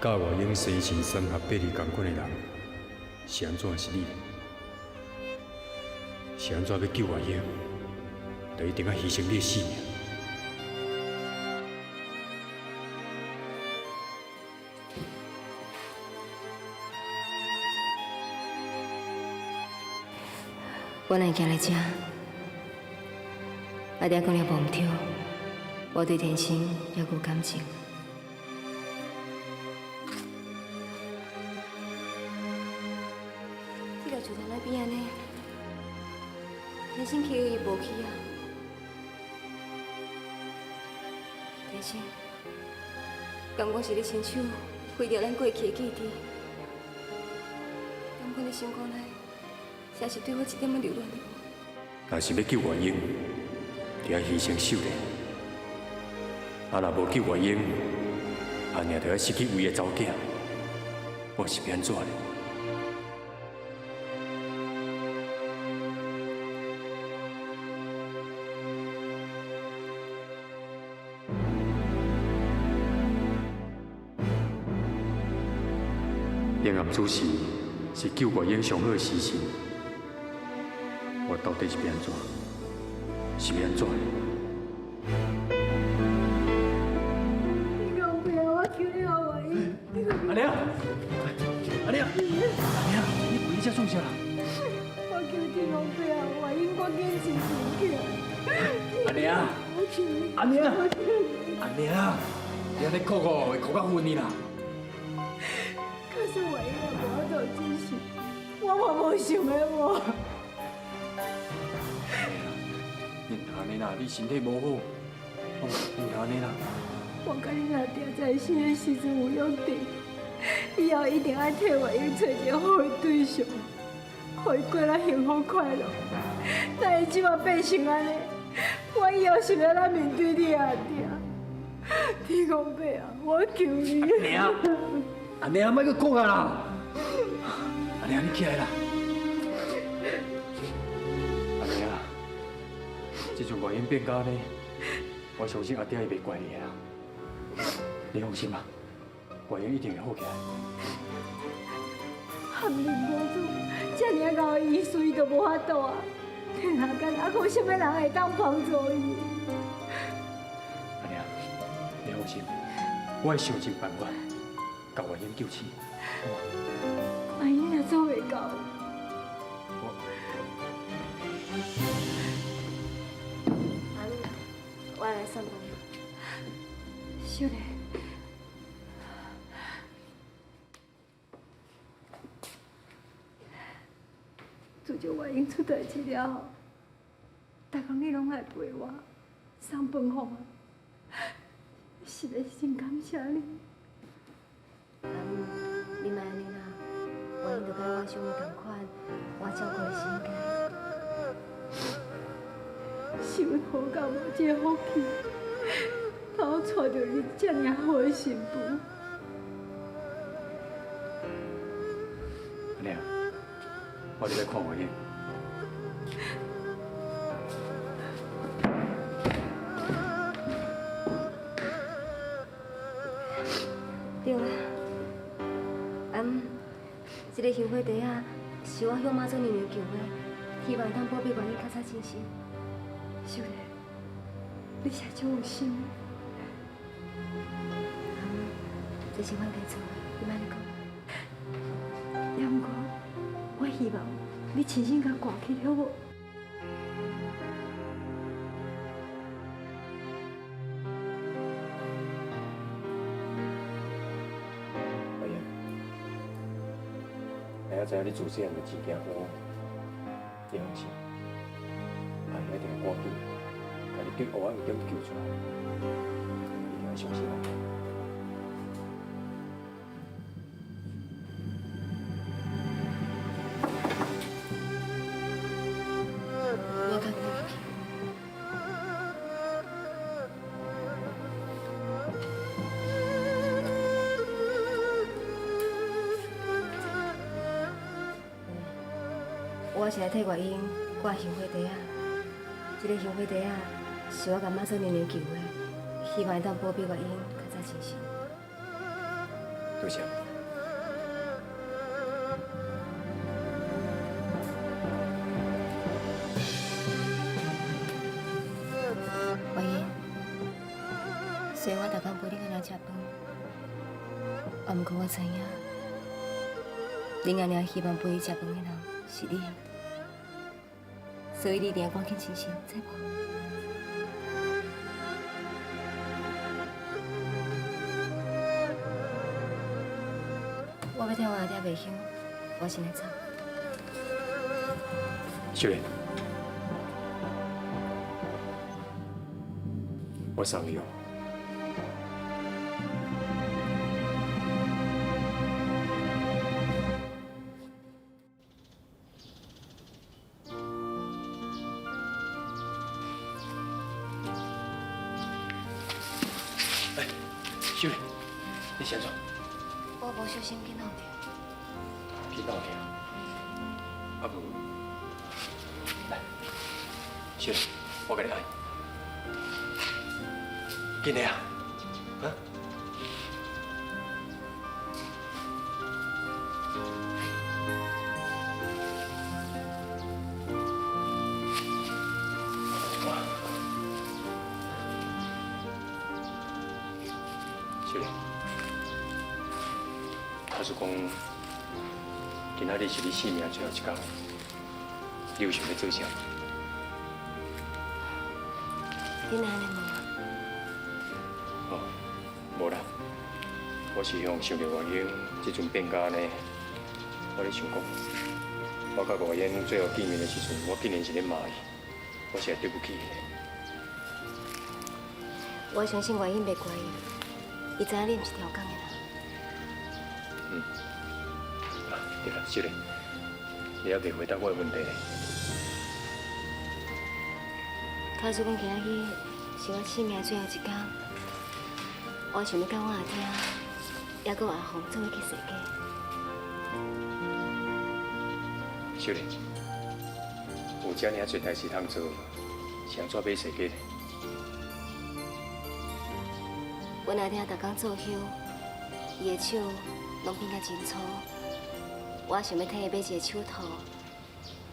佮外英生辰三合八字仝款的人，是按怎是你？是按怎欲救外英，就一定愛犧牲你的性命？我若會行來遮，阿爹講了無毋對，我對天生猶閣有感情。這個樹頭那邊按呢？天生去伊無去啊？天生，敢我是你親手毀掉咱過去的記憶？敢講你心肝內，實是對我一點仔留戀都無？若是欲救外英，就愛犧牲秀蓮。啊，若無救外英，阿娘就愛失去唯一的查某囝，我是欲按怎咧？黑暗主时是救外英上好的时辰，我到底是欲按怎？是欲按怎？你讲不要，我求你好外英。阿娘，阿娘，阿娘，你跪伫遮创啥啦？我求天公伯啊，外英赶紧清醒起来。阿娘，我求你，阿娘，阿娘，你按呢哭哦，會哭甲昏去啦。可是外英也無法度支持，我嘛無想欲活。你毋通按呢啦，你身體無好，哦，你毋通按呢啦。我佮你阿爹在生的時陣有約定，以後一定愛替外英揣一個好的對象，予伊過得幸福快樂。但伊這馬變成按呢，我以後是欲按怎面對你阿爹？天公伯啊，我求你！阿娘，阿娘，莫閣哭啊啦！阿娘，你起來啦！阿娘，這陣外英變甲按呢，我相信阿爹伊袂怪你的啦。你放心吧，外英一定會好起來。含恁母子這爾仔𠢕的醫術，伊都無法度啊！天下間猶閣有啥物人會當幫助伊？阿娘，你放心，我會想盡辦法，共外英救醒。萬一若做袂到，我阿母，我來送飯。秀蓮，自從外英出代誌了後，逐工你攏來陪我，送飯予我，實在是真感謝你。阿母，你莫按呢啦，外英就佮我想的仝款，我照顧是應該。是阮好甲無這个福氣，通娶著你這爾好的媳婦。阿娘，我入來看外英。對啦，阿母，這个香火袋仔是我向媽祖娘娘求的，希望當保庇外英較早進生。秀蓮，你實足有心。阿母，這是阮該做的，你莫按呢講。也毋過，我希望你親身共掛起，好無？外英，阿爷知影你自細漢就真驚烏，你放心，阿爺一定會趕緊，共你去烏暗中救出來，一定愛相信我。我趕快入去。我是來替外英掛香火袋仔，這个香火袋仔是我共媽祖娘娘求的，希望會當保庇外英較早進生。多谢。月英，虽然我逐工陪你阿娘食饭，啊，毋过我知影，恁阿娘希望陪伊食饭的人是你，所以你一定要赶紧清醒，知无？我欲替我阿爹卖香，我先来走。秀莲，我送你哦。哎，秀莲，你先走。我无小心去闹著。去闹著？啊无，来，秀莲，我共你按。紧的啊，啊？秀莲，假使讲今仔日是你生命最后一天，你有想欲做啥？你哪按呢问我？哦，无啦，我是向想著外英这阵变甲按呢，我咧想讲，我佮外英最后见面的时阵，我竟然是咧骂伊，我实在对不起伊。我相信外英袂怪伊，伊知影你毋是刁工的人。嗯。啊，对啦，秀莲，你犹未回答我的问题呢。假使讲今仔日是我生命最后一天，我想欲佮我阿爹，犹阁有阿红做伙去踅街。秀莲，有遮尔啊济代志通做，是按怎欲踅街呢？阮阿爹逐工做香，伊的手拢变甲真粗。我想欲替伊买一个手套，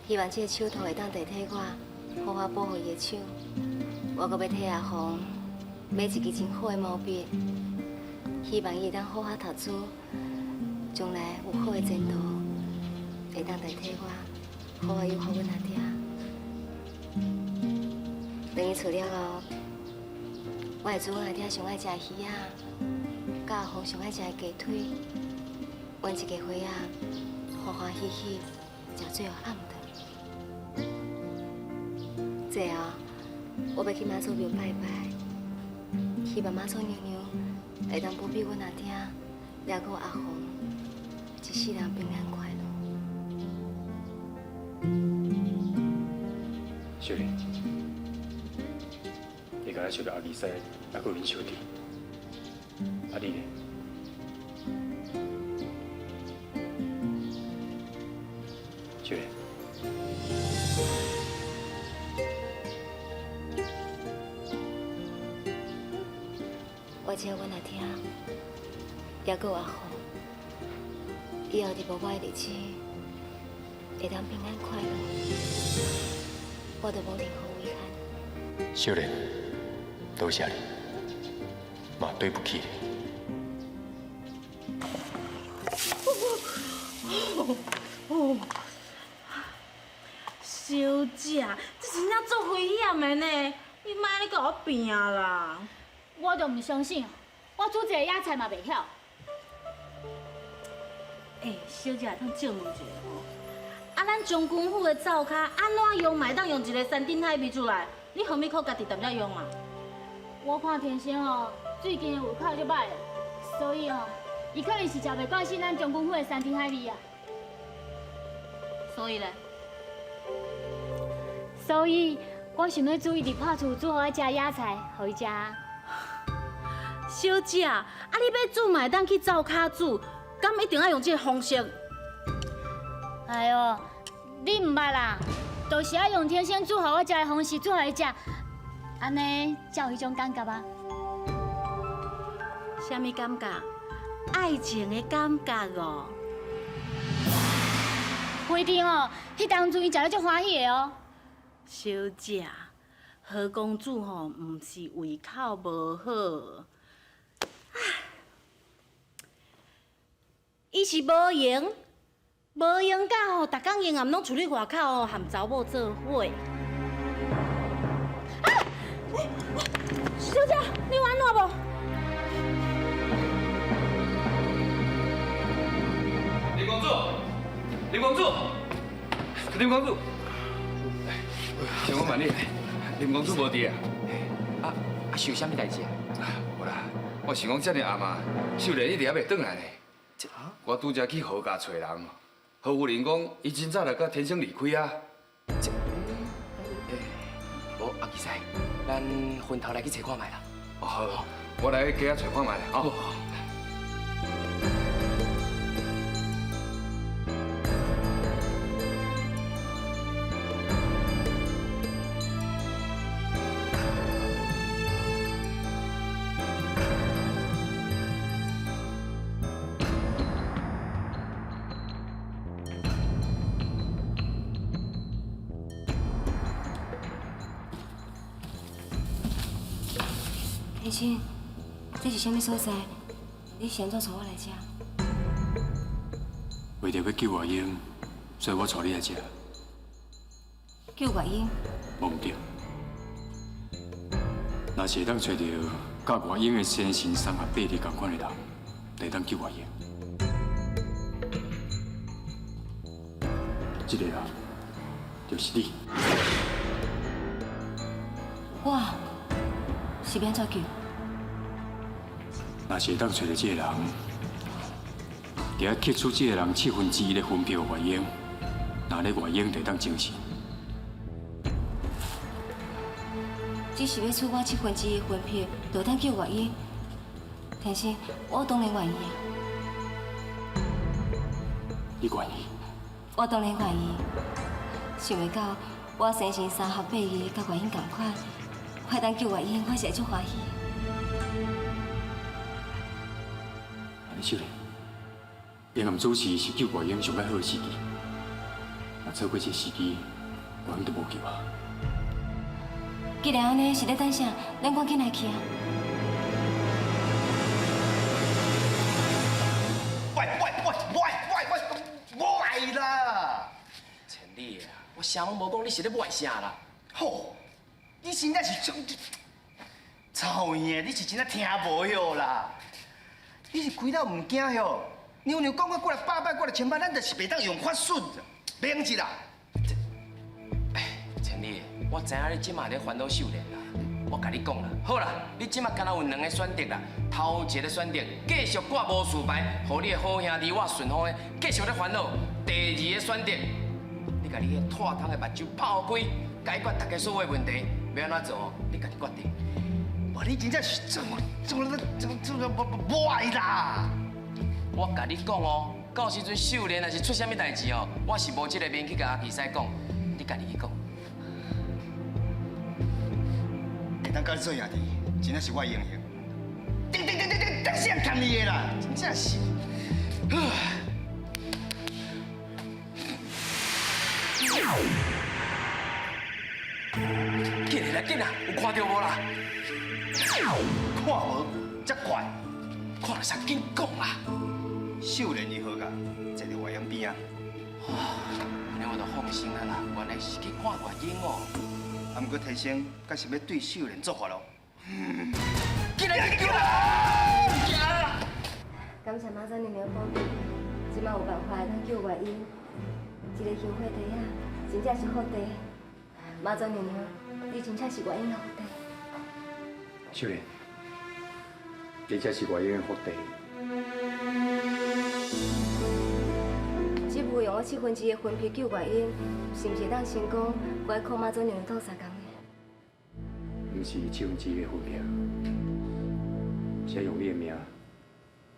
希望这个手套会当代替我，好好保护伊的手。我阁欲替阿红买一支真好的毛笔，希望伊会当好好读书，将来有好的前途，会当代替我，好好养活阮阿爹。转去厝了后，我会煮阮阿爹上爱食的鱼仔，佮阿红上爱食的鸡腿，阮一家伙仔欢欢喜喜食最后暗顿。最后，我欲去妈祖庙拜拜，希望妈祖娘娘会当保庇阮阿爹，也阁有阿红，一世人平安快乐。秀莲，你敢若想著阿二师，犹阁有恁小弟，啊你呢？秀莲。我只要阮阿爹，犹阁有阿红，以后伫无我的日子，会当平安快乐，我就无任何遗憾。秀莲，多谢你，嘛对不起你。小姐，这真正足危险的呢，你莫按呢共我拼啦！我就毋相信，我煮一个野菜嘛袂晓。欸，小姐，通借问一下吼，啊，咱将军府的灶跤按怎用嘛会当用一个山珍海味出来？你何物靠家己踮遮用啊？我看天生哦，最近的胃口足歹，所以哦，伊可能是食袂惯势咱将军府的山珍海味啊。所以咧？所以我想欲煮伊伫破厝煮予爱食野菜，予伊食。小姐，啊，你欲煮嘛会当去灶跤煮，敢一定爱用这个方式？哎哟，你毋捌啦，就是爱用天生煮予我食的方式煮予伊食，按呢才有彼种感觉啊。啥物感觉？爱情的感觉哦。回弟吼，彼当阵伊食了足欢喜的哦。小姐，何公子吼，毋是胃口无好，伊是无闲，无闲到吼，逐工闲暗拢出去外口吼，和查某做伙。啊！小姐，你有按怎无？林公子，林公子，林公子，请我问你，林公子无伫啊？啊啊，是有啥物代志啊？无啦，我想讲这尔暗啊，秀莲一直犹未转来呢。我拄才去何家找人，何夫人讲，伊真早就佮天生离开啊。这，无阿奇师，咱分头来去揣看觅啦。哦好，我来街仔揣看觅啦，吼。天生，这是啥物所在？你是按怎带我来这？为著欲救月英，所以我带你来这。救月英？无毋对。若是会当揣著佮月英的生辰三合八字仝款的人，就会当救月英。这个人就是你。我是欲按怎救？若是会当揣著这个人，就爱刻出这个人1/7的魂魄月英，那咧月英就会当精神。只是欲取我1/7的魂魄，就会当救月英。天生，我当然愿意啊。你愿意？我当然愿意。想袂到我生辰三合八字佮月英仝款，我会当救月英，我是会足欢喜。秀莲，黑暗主持是救月英上较好的时机，若错过这时机，月英就无救啊。既然按呢，是咧等啥？咱赶紧来去啊！喂喂喂喂喂喂，无爱啦！千里啊，我啥拢无讲，你是咧歪啥啦？吼，你真正是臭婴，你是真正听无晓啦！你是开了毋惊哟？娘娘讲过过来百摆，过来千摆，咱就是袂当用法术，袂用得啦。哎，千里，我知影你这马咧烦恼秀莲啦。我共你讲啦，好啦，你这马敢若有两个选择啦。头一个选择，继续挂无事牌，予你的好兄弟我顺风的继续咧烦恼。第二个选择，你共你彼脱汤的目睭拍开，解决大家所有的问题，欲按怎做哦？你家己决定。哇，你真正是做做做做无无爱啦！我共你讲哦，到时阵秀莲若是出啥物代志哦，我是无这个面去共阿奇师讲，你家己去讲。会当佮你做兄弟，真正是我的荣幸。顶顶顶顶顶，顶死人欠你的啦，真正是。紧来紧啊，有看著无啦？看无，遮怪，看著啥紧讲啦！秀莲伊好甲，坐伫月英边仔。按呢我就放心啊啦，原来是去看月英哦。啊，毋过天生敢是欲对秀莲做法咯。紧来紧来！感谢妈祖娘娘保庇，这摆有办法会当救月英，这个香火地仔真正是福地。妈祖娘娘，你真正是月英的福地。秀莲，你才是月英的福地。只不用我1/7的魂魄救月英，是毋是会当成功？我爱靠妈祖娘娘斗相共的。毋是1/7的魂魄，是爱用你的命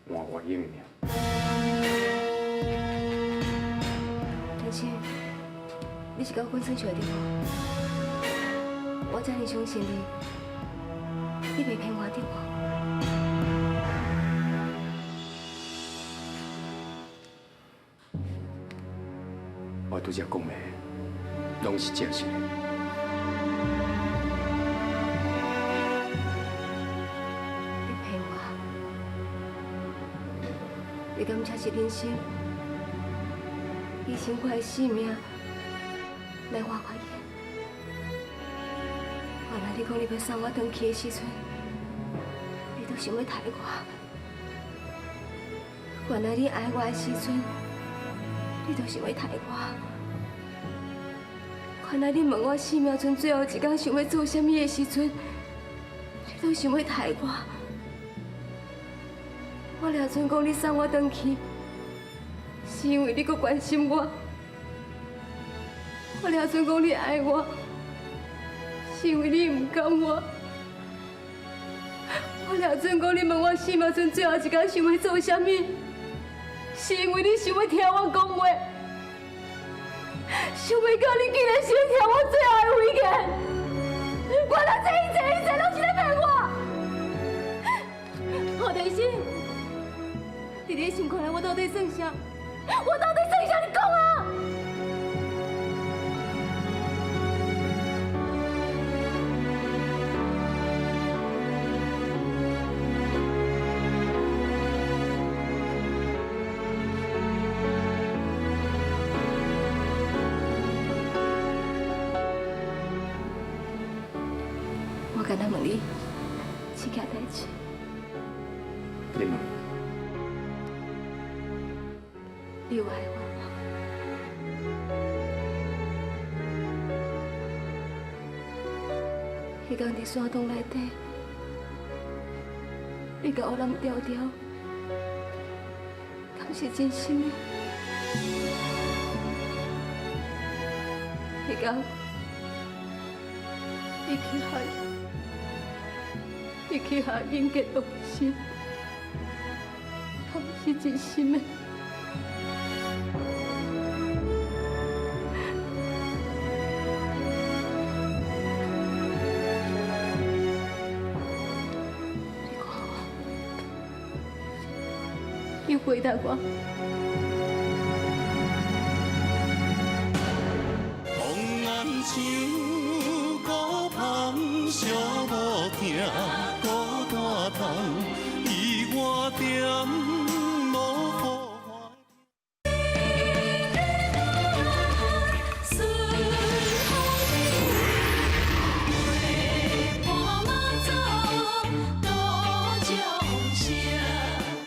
换月英的命。天生，你是佮我讲耍笑的对无？我遮尔相信你，你袂骗我对无？拄才讲的，拢是真实的。你骗我！你敢才是忍心牺牲我的性命来换我伊？原来你讲你欲送我转去的时阵，你都想欲杀我。原来你爱我的时阵，你都想欲杀我。原来你问我生命賰最后一工想欲做啥物的时阵，你都想欲杀我。我掠准讲你送我转去，是因为你阁关心我。我掠准讲你爱我，是因为你毋甘我。我掠准讲你问我生命賰最后一工想欲做啥物，是因为你想欲听我讲话。想袂到你竟然想听我最后的遗言，原来这一切一切拢是咧骗我。何天心，伫你心肝内我到底算啥？我到底算啥？你讲啊！我敢若问你一件代志。你问。你有爱我无？彼天伫山洞内底，你共我揽牢牢，敢是真心的？彼天你去害，你去害英杰动心，敢是真心的？你看我，你回答我。红红像孤芳，寂寞疼，孤单痛，伊我踮无雨。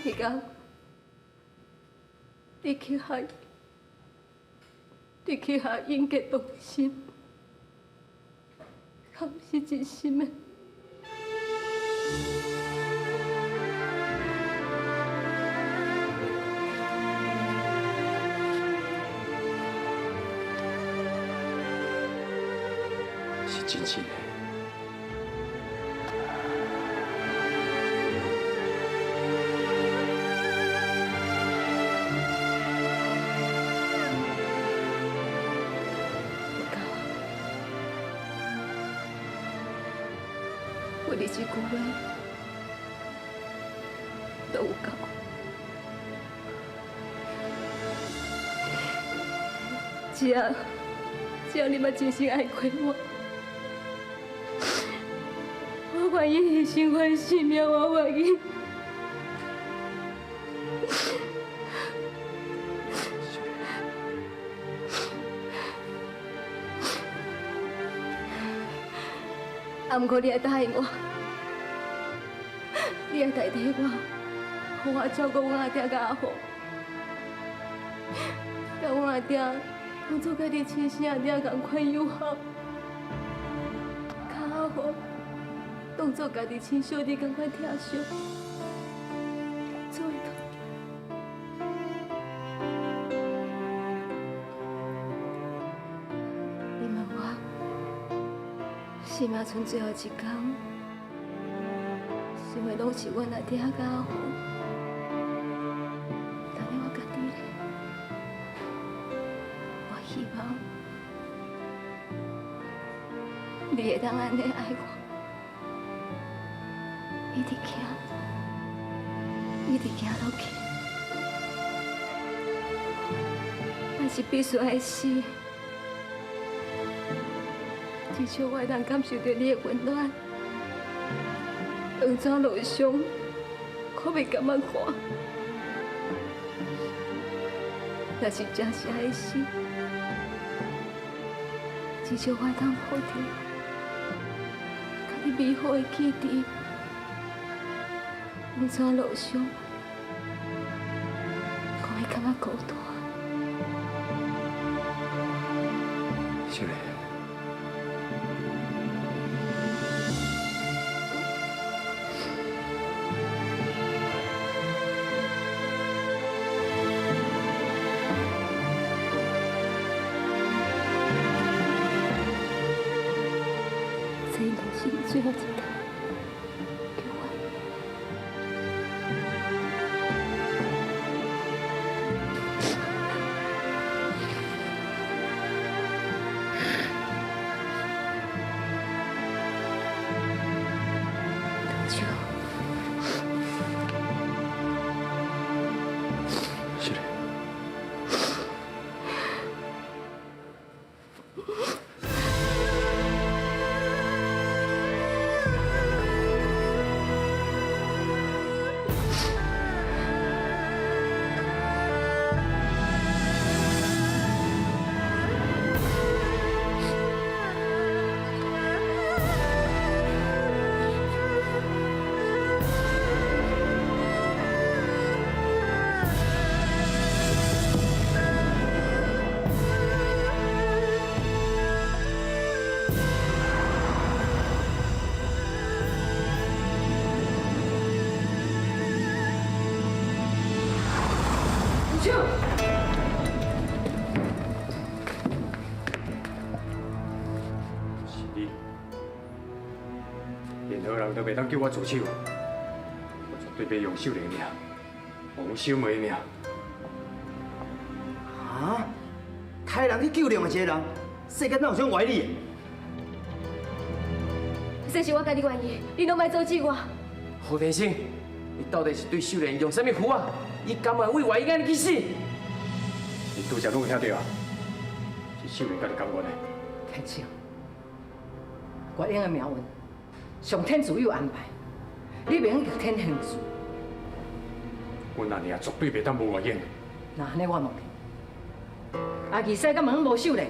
彼天，你去害，你去害英杰动心，敢是真心的？是真心的。有够啊！为你这句话，都有够。只要你嘛真心爱过我，我愿意牺牲我的性命，我愿意。啊，毋过你爱答应我，你爱代替我，好好照顾阮阿爹佮阿虎，共阮阿爹当做家己亲生阿爹仝款友好，佮阿虎当做家己亲小弟仝款疼惜，做会到。你问我，生命賰最后一天，想的拢是阮阿爹佮阿虎，但是我家己咧，我希望你会当按呢爱我，一直行，一直行落去，咱但是必须愛死。至少我會當感受到你的溫暖。黃紙路上，我袂感覺寒。若是真是愛死，至少我會當抱著佮你美好的記憶。黃紙路上，我會感覺孤單。秀蓮。這應該是你最後一擺叫我。多謝。秀蓮。是你，任何人都袂當叫我自首，我絕對袂用秀蓮的命，王小梅的命。啊！刣人去救另外一個人，世間哪有這種歪理？這是我家己願意，你攏莫阻止我。何天生，你到底是對秀蓮用啥物符啊？伊甘願為外伊按呢去死？你拄才攏有聽到啊？是秀蓮家己甘願的。天生，月英的命運，上天自有安排，你袂用逆天行事。阮阿娘絕對袂當無月英。那按呢，我問你，阿二世敢會用無秀蓮？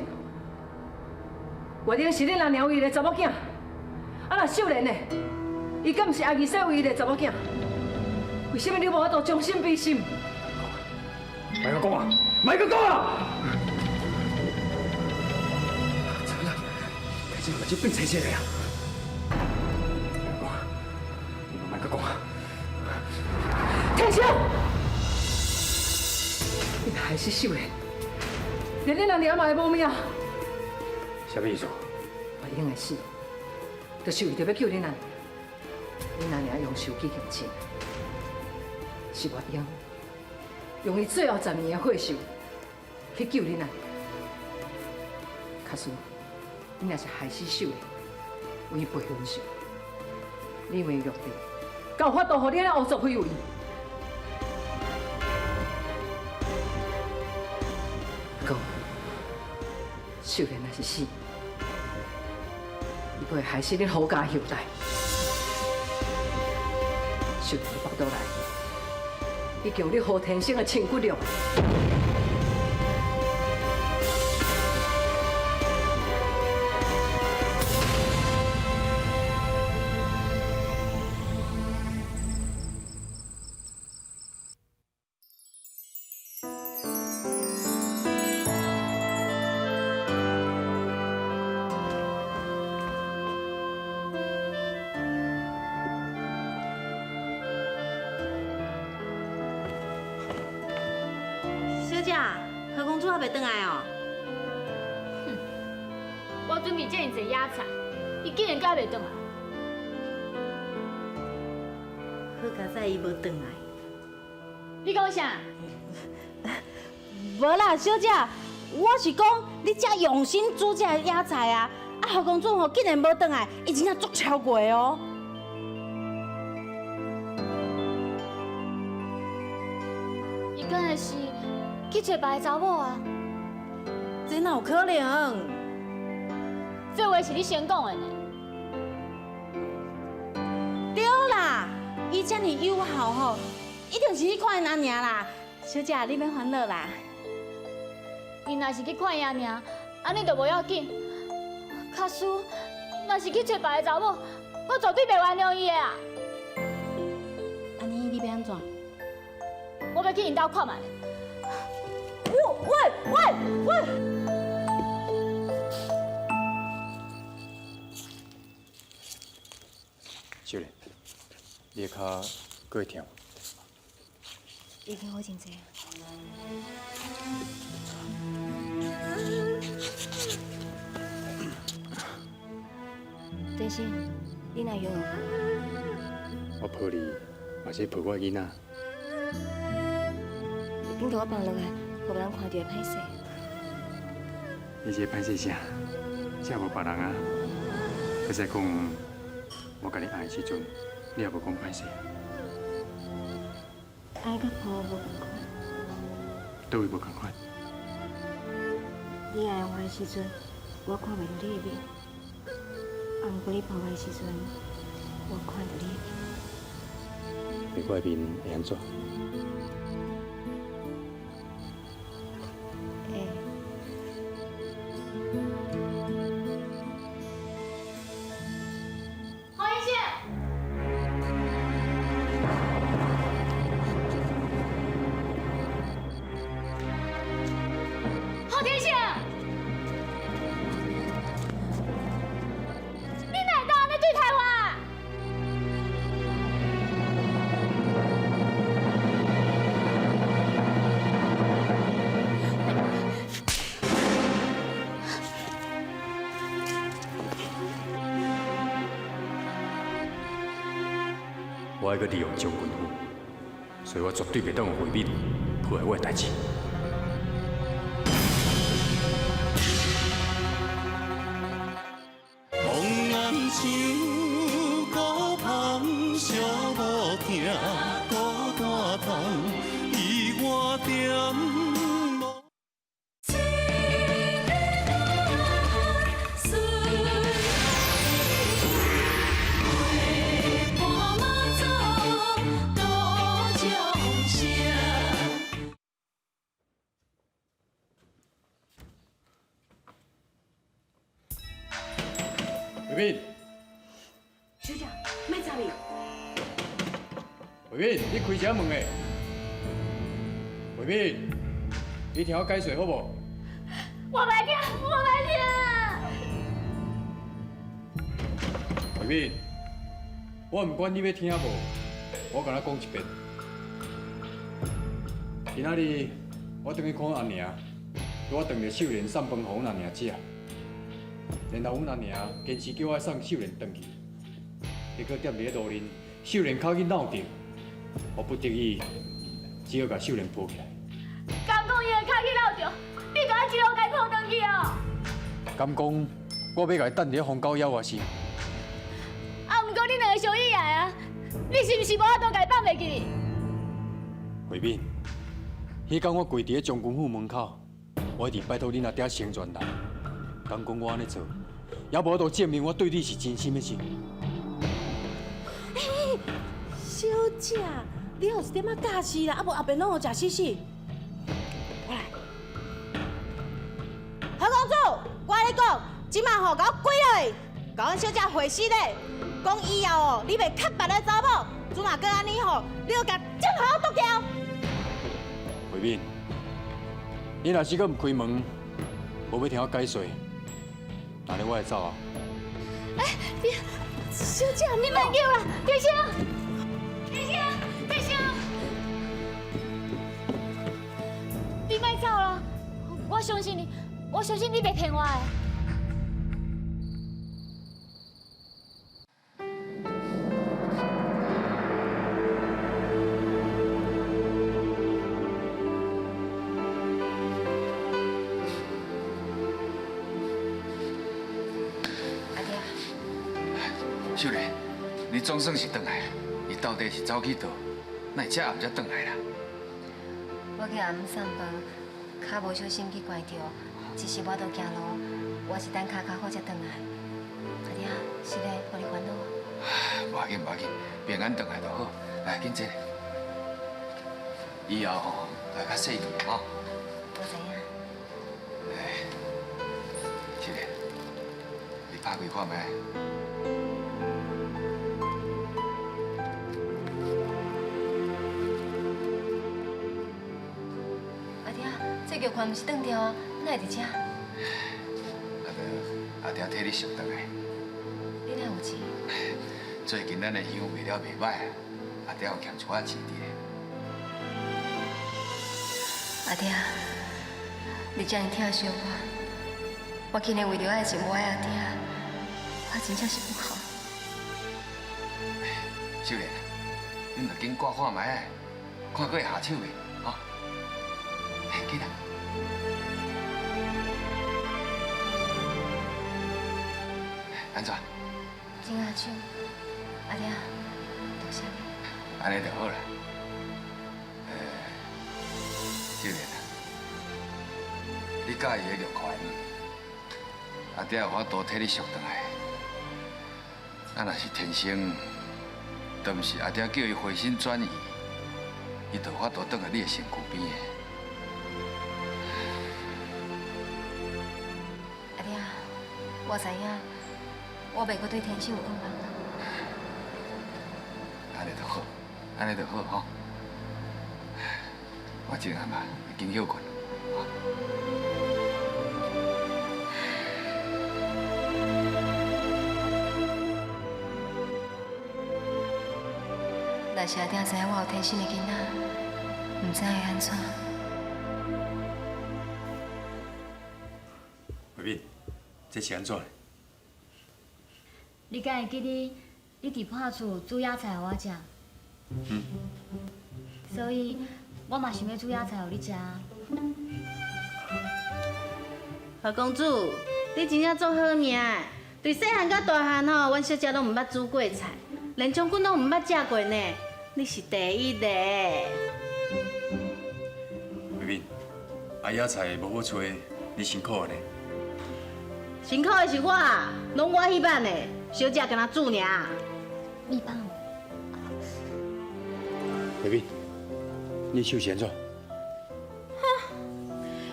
月英是恁阿娘唯一的查某囝，啊若秀蓮呢？伊敢毋是阿二世唯一的查某囝？為什麼你無法度將心比心？莫閣講啊！莫閣講啊！怎啦？天生目睭變青色的啊！莫講，你莫閣講啊！天生，你害死秀蓮，連恁阿娘嘛會無命。啥物意思？月英的死，就是為著欲救恁阿娘。恁阿娘用手機行親，是月英用伊最後10年的血壽去救恁阿娘。假使你若是害死秀蓮，違背倫常，你問玉帝，敢有法度予你按呢胡作非為？哥，秀蓮若是死，伊阁會害死恁何家後代。秀蓮佇腹肚內，已經有你何天生的親骨肉。小姐，何公主還袂轉來哦？哼，我準備這麼濟野菜，伊竟然閣袂轉來。好佳哉，伊無轉來。你講啥？無啦，小姐，我是講你遮用心煮這个野菜啊，啊何公主吼竟然無轉來，伊真正足超過哦。伊敢會是去揣別个查某啊？这哪有可能？这话是你先讲的呢。对啦，伊遮尔友好吼，一定是去看𪜶阿娘啦。小姐，你免烦恼啦。伊若是去看伊阿娘，按呢就无要紧。假使若是去揣别个查某，我绝对袂原谅伊的啊！按呢你欲按怎？我欲去𪜶兜看觅。喂喂喂！秀莲，你的跤阁会疼无？已经好真济。天生，你哪会用我？我抱你，嘛是抱我囡仔。你紧共我放落来，予别人看著会歹势。你这歹势啥？这无别人啊。阁再讲，我共你爱的时阵，你也无讲歹势。爱佮抱无仝款。佗位无仝款？你爱我的时阵，我看袂著你的面；啊，毋过你抱我的时阵，我看著你的面。别我的面会按怎？会。黄医生。郝天生，你哪会当按呢对待我？我爱阁利用将军府，所以我绝对袂当予慧敏破坏我的代志。红红像孤芳，寂寞疼，孤单痛，伊我点无。慧敏，小姐，莫插伊。慧敏，你开啥门的？慧敏，你听我解释好无？我袂听，我袂听。慧敏，我毋管你欲听无，我敢若讲一遍。今仔日我转去看阿娘，拄仔顿著秀莲送饭予阮阿娘食，然后阮阿娘坚持叫我送秀莲转去，结果踮伫咧路面，秀莲跤去闹著，我不得已只好共秀莲抱起来。敢讲伊的跤去闹著，你就爱一路共伊抱转去哦？敢讲我欲共伊等伫咧荒郊野外是？啊，毋过恁两个相意爱啊，你是毋是无法度共伊放袂记？慧敏，彼工我跪伫咧将军府门口，我一直拜托恁阿爹成全人。敢讲我按呢做，也无法度证明我对你是真心的是。小姐，你有一点仔架势啦，啊无后边拢予食死死。我来，何公主，我跟你讲，这马吼，共我跪落去，共阮小姐回死咧，讲以后哦，你袂较别个查某，如若阁按呢吼，你就共正好剁掉。慧敏，你若是阁毋开门，无欲听我解说，那呢我会走啊。哎，你小姐，你莫叫啦，天生，天生，天生，你莫走啦，我相信你，我相信你袂骗我的。阿爹，秀莲，你总算是转来，伊到底是走去佗？哪会遮暗才转来啦？我去阿姆送饭，跤无小心去关著，只是无度行路，我是等跤跤好才转来。阿爹，是咧，予你烦恼。无要紧，无要紧，平安转来就好。来，紧坐。以后吼，来较细致吼。我知影。哎，是咧，你拍开看觅。阿爹，这玉环毋是断掉啊，哪会伫遮？阿就阿爹替你赎转来。你哪有钱？最近咱的香卖了袂歹，阿爹有欠一寡钱伫咧。阿爹，你这呢疼惜我，我竟然为著爱情无爱阿爹，我真正是不好。秀莲，恁著紧挂看觅，看阁会下手袂？吼，紧来。按怎？真下手，阿爹，多谢你。按呢就好啦。秀莲啊，你佮意的玉环，阿爹有法度替你赎转来。啊，若是天生，都毋是阿爹叫伊回心转意，伊就有法度转来你的身躯边的。阿爹，我知影，我袂阁对天生有怨望。按呢就好，按呢就好吼。我这暗啊，紧歇睏。若是阿爹知影我有天生的囡仔，毋知会按怎。慧敏，这是按怎？你敢会记得你伫破厝煮野菜予我食？嗯。所以我嘛想欲煮野菜予你食。何公子，你真正足好命的，对细汉到大汉吼，阮小姐拢毋捌煮过菜，连将军拢毋捌食过呢，你是第一个。慧敏，啊野菜无好揣，你辛苦呢。辛苦的是我，拢我彼摆的，小姐敢若煮尔。米芳，慧敏，你手是按怎？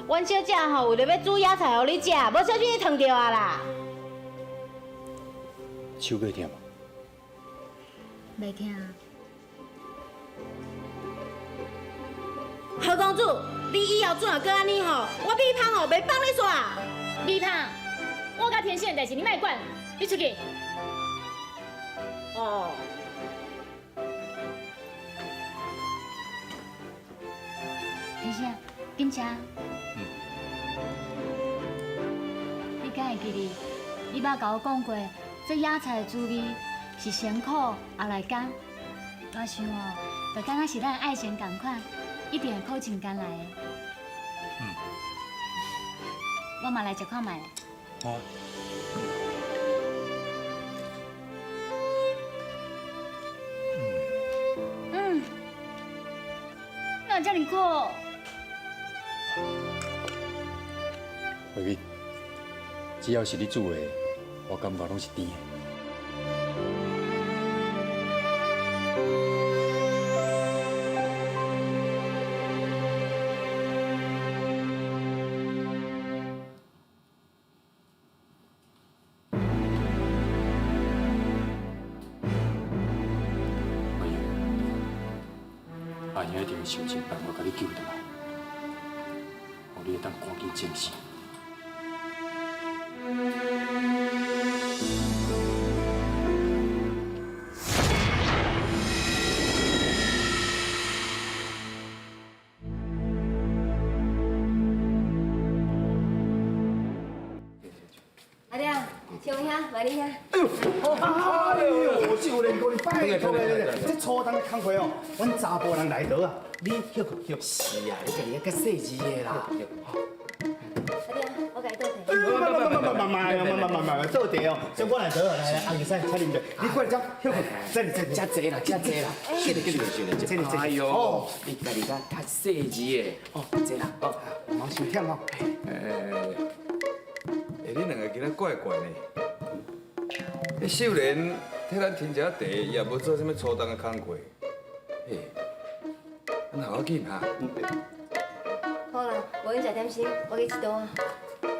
阮小姐吼，为了欲煮野菜予你食，无小心烫著啊啦。手阁会疼无？袂疼。何公子，你以后怎若阁按呢吼，我米芳吼袂放你煞。米芳，我佮天生的代志你莫管，你出去。哦。天生，紧吃。嗯。你敢会记得，你捌共我讲过，这野菜的滋味是先苦后来甘。我想哦，就敢若是咱爱情仝款，一定会苦尽甘来的。嗯。我嘛来食看觅。好。嗯。哪会遮尔苦？慧敏，只要是你煮的，我感觉拢是甜的。阿英，阿兄一定会想尽办法共你救转来，予你会当赶紧正视。阿爹，小兄，万里兄。哎呦，哎呦，秀莲哥，你拜托咧，这初冬的工课哦，阮查埔人来倒啊，你歇困歇。是啊，你家己较细致的啦。阿爹，我共你倒茶。慢慢慢慢慢慢慢慢慢倒茶哦，这我来倒来来，阿二婶，请啉茶，你过来这歇困，这里这遮济啦，遮济啦，是的，是的，是的，这里这里。哎呦，你家己较较细致的，哦，坐啦，哦，莫伤忝哦。欸，恁两个今仔怪怪呢。彼秀莲替咱添一下茶，伊也无做啥物粗重的工课。嘿，咱好紧哈。好啦，无用食点心，我去佚佗啊。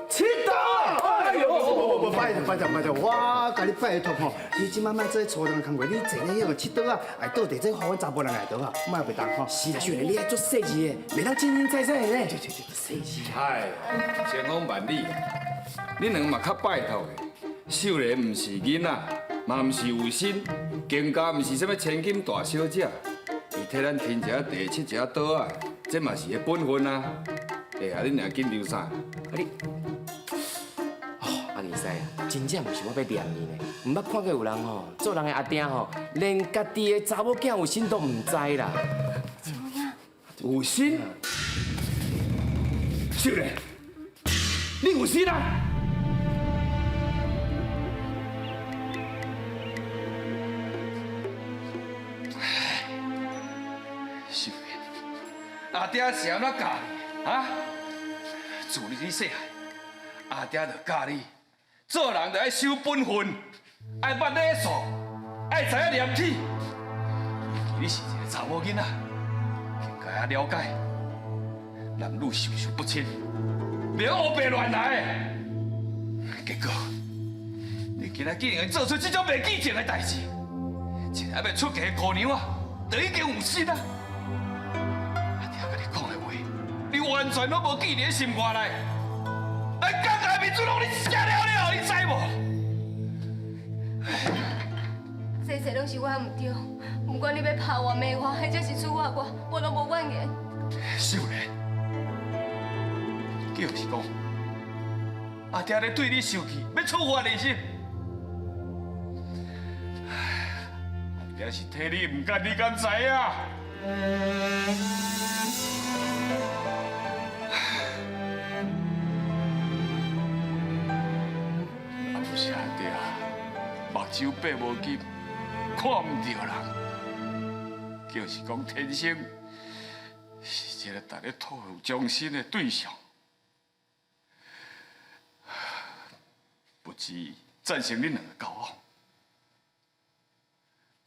佚佗啊！哎呦，无无无，拜托拜托拜托，我共你拜托吼，你这摆莫做粗重的工课，你坐咧彼个佚佗啊，爱倒地这予阮查埔人来倒啊，莫袂当吼。是啦，秀莲，你爱做细致的，袂当清清彩彩的咧。对对对，细致。嗨，千风万里，你两个嘛较拜托的。秀莲毋是囡仔，嘛毋是有心，更加毋是啥物千金大小姐，伊替咱添一下茶，佚一下桌仔，这嘛是伊本分啊。哎啊，你尔紧张啥？啊你，哦，阿二师啊，真正毋是我欲念你呢，毋捌看过有人吼，做人的阿爹吼，连家己的查某囝有心都毋知啦。有心？秀莲，你有心啊？秀莲，阿爹是按怎教你啊？自你你细汉，阿爹就教你，做人就爱守本分，爱捌礼数，爱知影廉耻。你是一个查某囡仔，应该爱了解，男女授受不亲，袂用乌白乱来。结果，你今仔竟然做出这种袂记情的代志，一个还袂出嫁的姑娘啊，就已经有心啊！阿爹共你讲的话，你完全拢无记伫心肝内，连江家面子拢你食了了，你知无？这一切拢是我毋对，不管你欲拍我、骂我，或者是处罚我，我拢无怨言。秀莲，就是讲，阿爹咧对你生气，欲处罚你是？阿爹是替你毋甘，你敢知影？啊，不是阿爹，目睭闭无金，看毋著人，就是讲天生是一个值得托付终身的对象。不止赞成恁两个交往，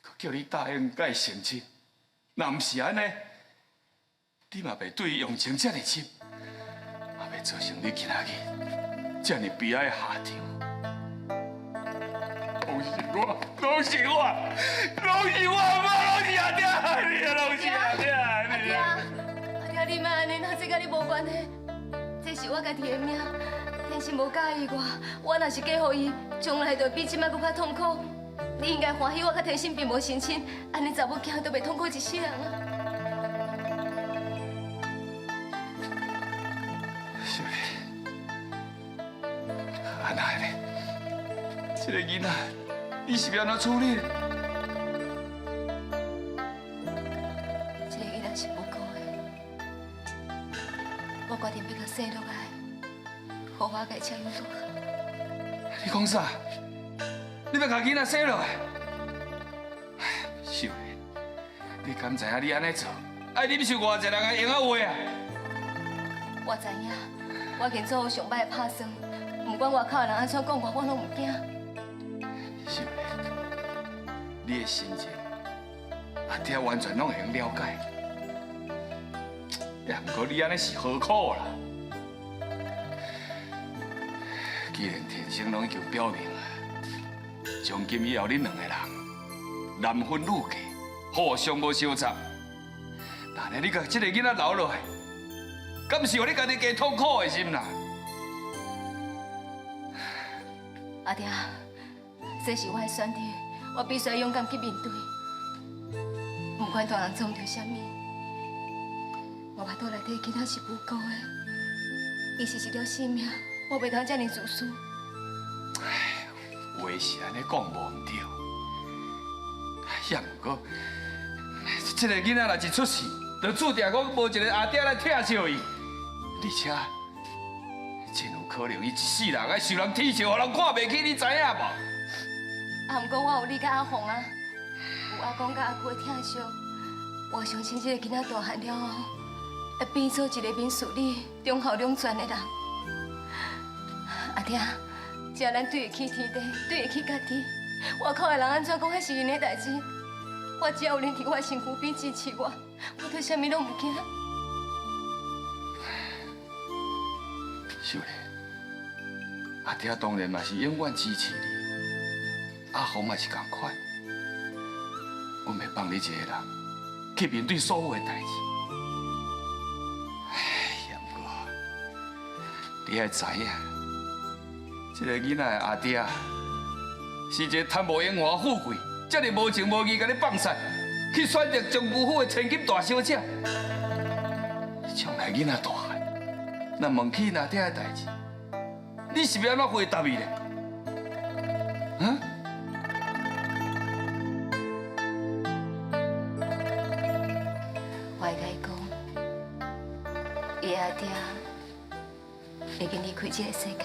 阁叫你答应佮伊成亲。若毋是按呢，你嘛袂对伊用情遮尔深，嘛袂造成你今仔日遮尔悲哀的下场。拢是我，拢是我，拢是我妈，拢是阿爹害你啊，拢是阿爹害你啊！阿爹，你莫按呢，这佮你无关系，这是我家己的命。天生无佮意我，我若是嫁予伊，将来就比这摆阁较痛苦。你应该欢喜我佮天生并无成亲，按呢查某囝都袂痛苦一世人啊。秀莲，按那呢？这个囡仔，你是欲按怎处理？这个囡仔是无辜的，我决定欲共生落来，予我共伊照应大汉。你讲啥？你欲共囡仔生落来？秀莲，你敢知影你按呢做，爱忍受偌济人的闲仔话啊？我知影，我已经做好上歹的拍算，不管外口的人按怎讲我，我拢毋惊。秀莲，你的心情，阿爹完全拢会用了解。也毋过你按呢是何苦啦？既然天生拢已经表明啊，从今以后恁两个人男婚女嫁，互相无相插。但是你共这个囡仔留落来，敢是予你家己加痛苦的心啦？阿爹，这是我的选择，我必须勇敢去面对。不管大人做毋著啥物，我腹肚内底囡仔是无辜的，伊是一条性命，我袂当这尔自私。话是按呢讲无毋对，也毋过，这个囡仔若是出事，就注定讲无一个阿爹来疼惜伊，而且真有可能伊一世人爱受人耻笑，予人看袂起，你知影无？啊，毋过我有你佮阿凤啊，有阿公佮阿舅的疼惜，我相信这个囡仔大汉了后，会变做一个明事理、忠孝两全的人。阿爹，只要咱對得起天地，對得起家己，外口的人按怎講，彼是𪜶的代誌。我只要有恁佇我身軀邊支持我，我對啥物攏毋驚。秀蓮，阿爹當然嘛是永遠支持你，阿紅嘛是仝款，阮袂放你一個人去面對所有的代誌。唉，不過你愛知影，這個囡仔的阿爹是一個貪慕榮華富貴，這麼無情無義，共你放散，去選擇將軍府的千金大小姐。將來囡仔大漢，若問起阿爹的代誌，你是欲按怎回答伊咧？啊？我會共伊講，伊的阿爹已經離開這個世間。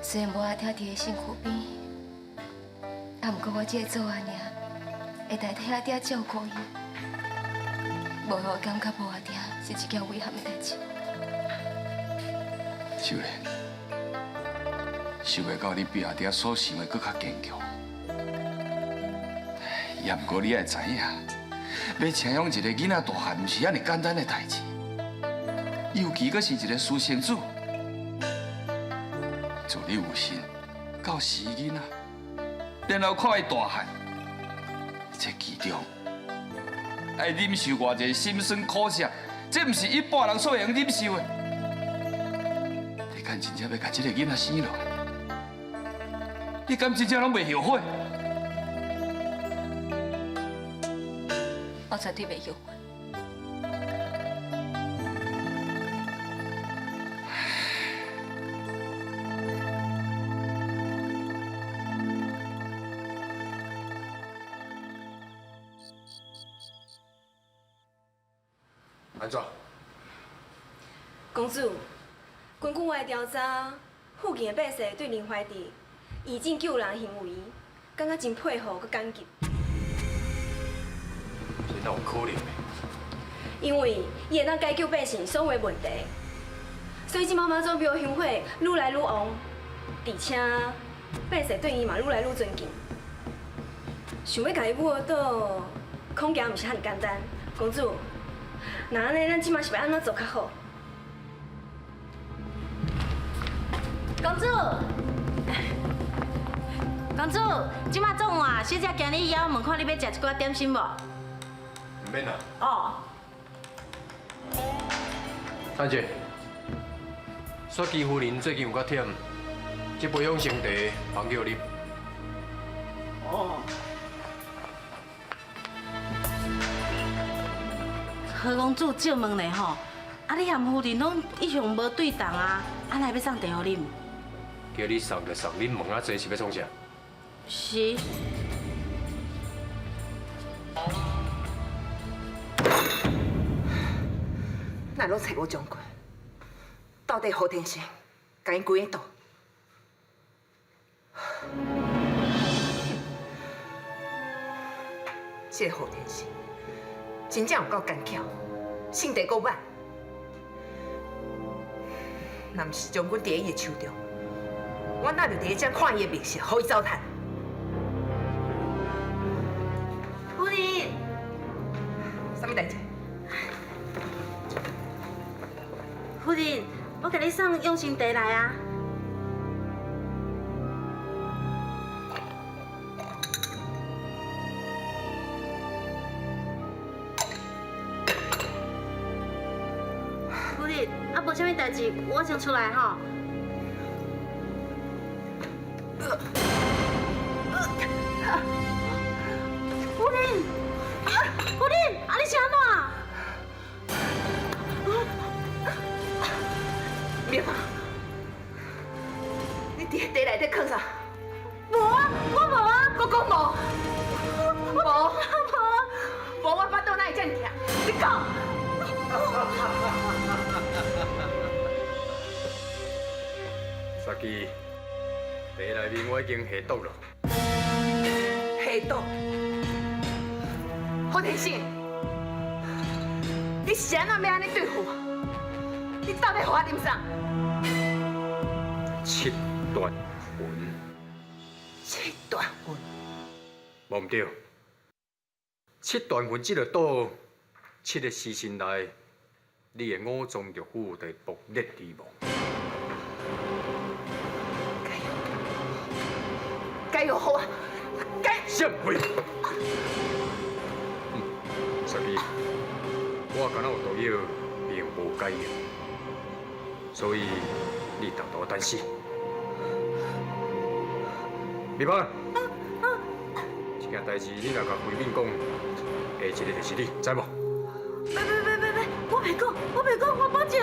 雖然無阿爹佇伊身軀邊，啊，毋過我這個做阿娘，會代替阿爹照顧伊，無予我感覺無阿爹是一件遺憾的代誌。秀蓮，想袂到你比阿爹所想的閣較堅強。也毋過你愛知影，欲請養一個囡仔大漢，毋是遐爾簡單的代誌。尤其閣是一個私生子，自你有心到生囡仔，然後看伊大漢，這其中愛忍受偌濟心酸苦澀，這毋是一般人所會用忍受的。你敢真正欲共這個囡仔生落來？你敢真正攏袂後悔？我絕對袂後悔。按怎？公主，根據我的調查，附近的百姓對林懷哲義診救人行為，感覺真佩服閣感激。這哪有可能的？因為伊會當解決百姓所有的問題，所以這馬媽祖廟香火愈來愈旺，而且百姓對伊嘛愈來愈尊敬。想欲共伊舞倒，恐驚毋是遐爾簡單。公主，那按呢，咱這馬是欲按怎做較好？公主，公主，這馬中午啊，小姐今日枵，問看你欲食一寡點心無？毋免啦。哦。陳姐，雪姬夫人最近有較忝，這杯養生茶放叫你。哦。何公子借問咧吼，啊你和夫人攏一向無對同啊，啊哪會欲送茶予恁？叫你送就送，你問啊濟是欲創啥？是。哪會攏揣無將軍？到底何天成共𪜶關佇佗？這個何天成真正有夠奸巧，性地閣歹。若毋是將軍佇伊的手中，我哪就佇遮看伊的面色，予伊糟蹋？夫人，啥物代誌？夫人，我共你送養生茶來啊。夫人，啊，無啥物代誌，我先出來吼。夫人，夫人，啊你是按怎？明華，你佇彼茶內底囥啥？無啊，我無啊。閣講無？無，無，無我腹肚哪會這麼疼？你講。雪姬，茶內面我已經下毒了。下毒？何天成，你是按怎欲按呢對付我？你到底予我啉啥？切斷魂。切斷魂？無毋對，切斷魂這個賭，七个時辰內，你的五臟六腑就會爆裂而亡。解藥好啊，解。什麼？雪姬，我敢若有毒藥，並無解藥，所以你豆豆等死。李芳，這件代誌你若共慧敏講，下一个就是你，知無？別別別別別，我袂講，我袂講，我保證。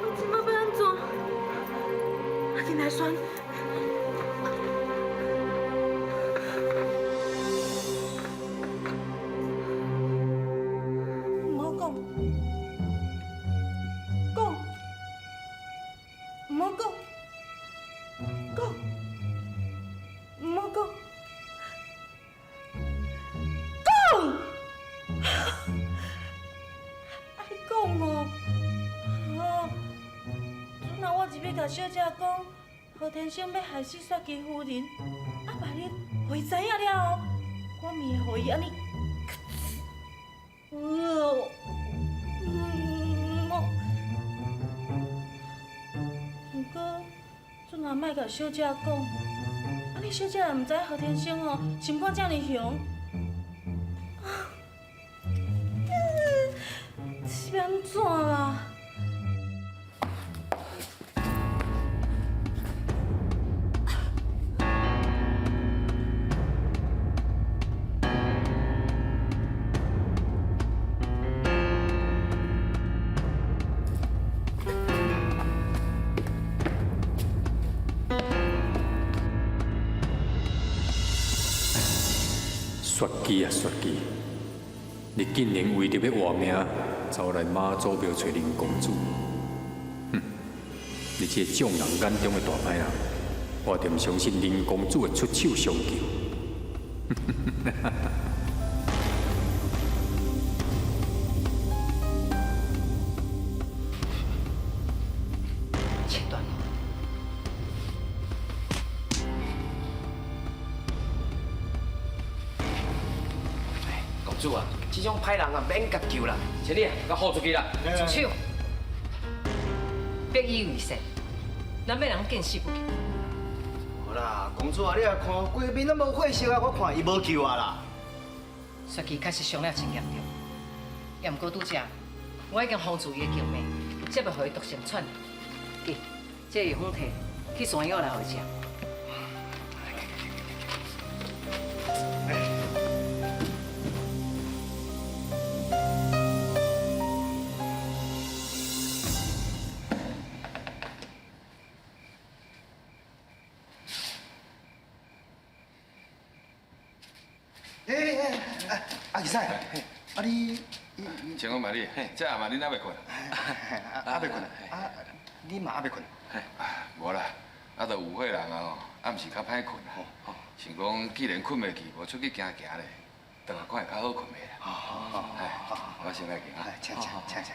我這擺欲按怎？阿緊來選。唔好講，講，唔好講，講，唔好講，講，愛講哦，啊，陣仔我入去共小姐講，何天生欲害死雪姬夫人，啊，別日予伊知影了後，我面會予伊按呢。毋過，陣仔莫共小姐講，按呢小姐也毋知何天生哦，心肝遮爾雄，這是欲按怎啦？雪姬啊，雪姬，你竟然為著欲活命，走來媽祖廟揣林公子，哼！你這個眾人眼中的大歹人，我就毋相信林公子會出手相救。切斷。公主啊，這種歹人啊，免共救啦，千里啊，共放出去啦。住手！別以為善，咱欲人見死不救。無啦，公主啊，你若看規面攏無血色啊，我看伊無救啊啦。雪姬確實傷了真嚴重，也毋過拄才我已經封住伊的經脈，才袂予伊毒成喘。去，這個藥方提去山藥來予伊食。阿二婶，啊你，请讲嘛你，这暗晚你哪袂睏？还袂睏啊？你嘛犹未睏？无啦，啊，就有伙人啊吼，暗时較歹睏啦。想講既然睏袂去，無出去行行咧，轉來看會較好睏袂啦。好，我先來行啊。請請請請。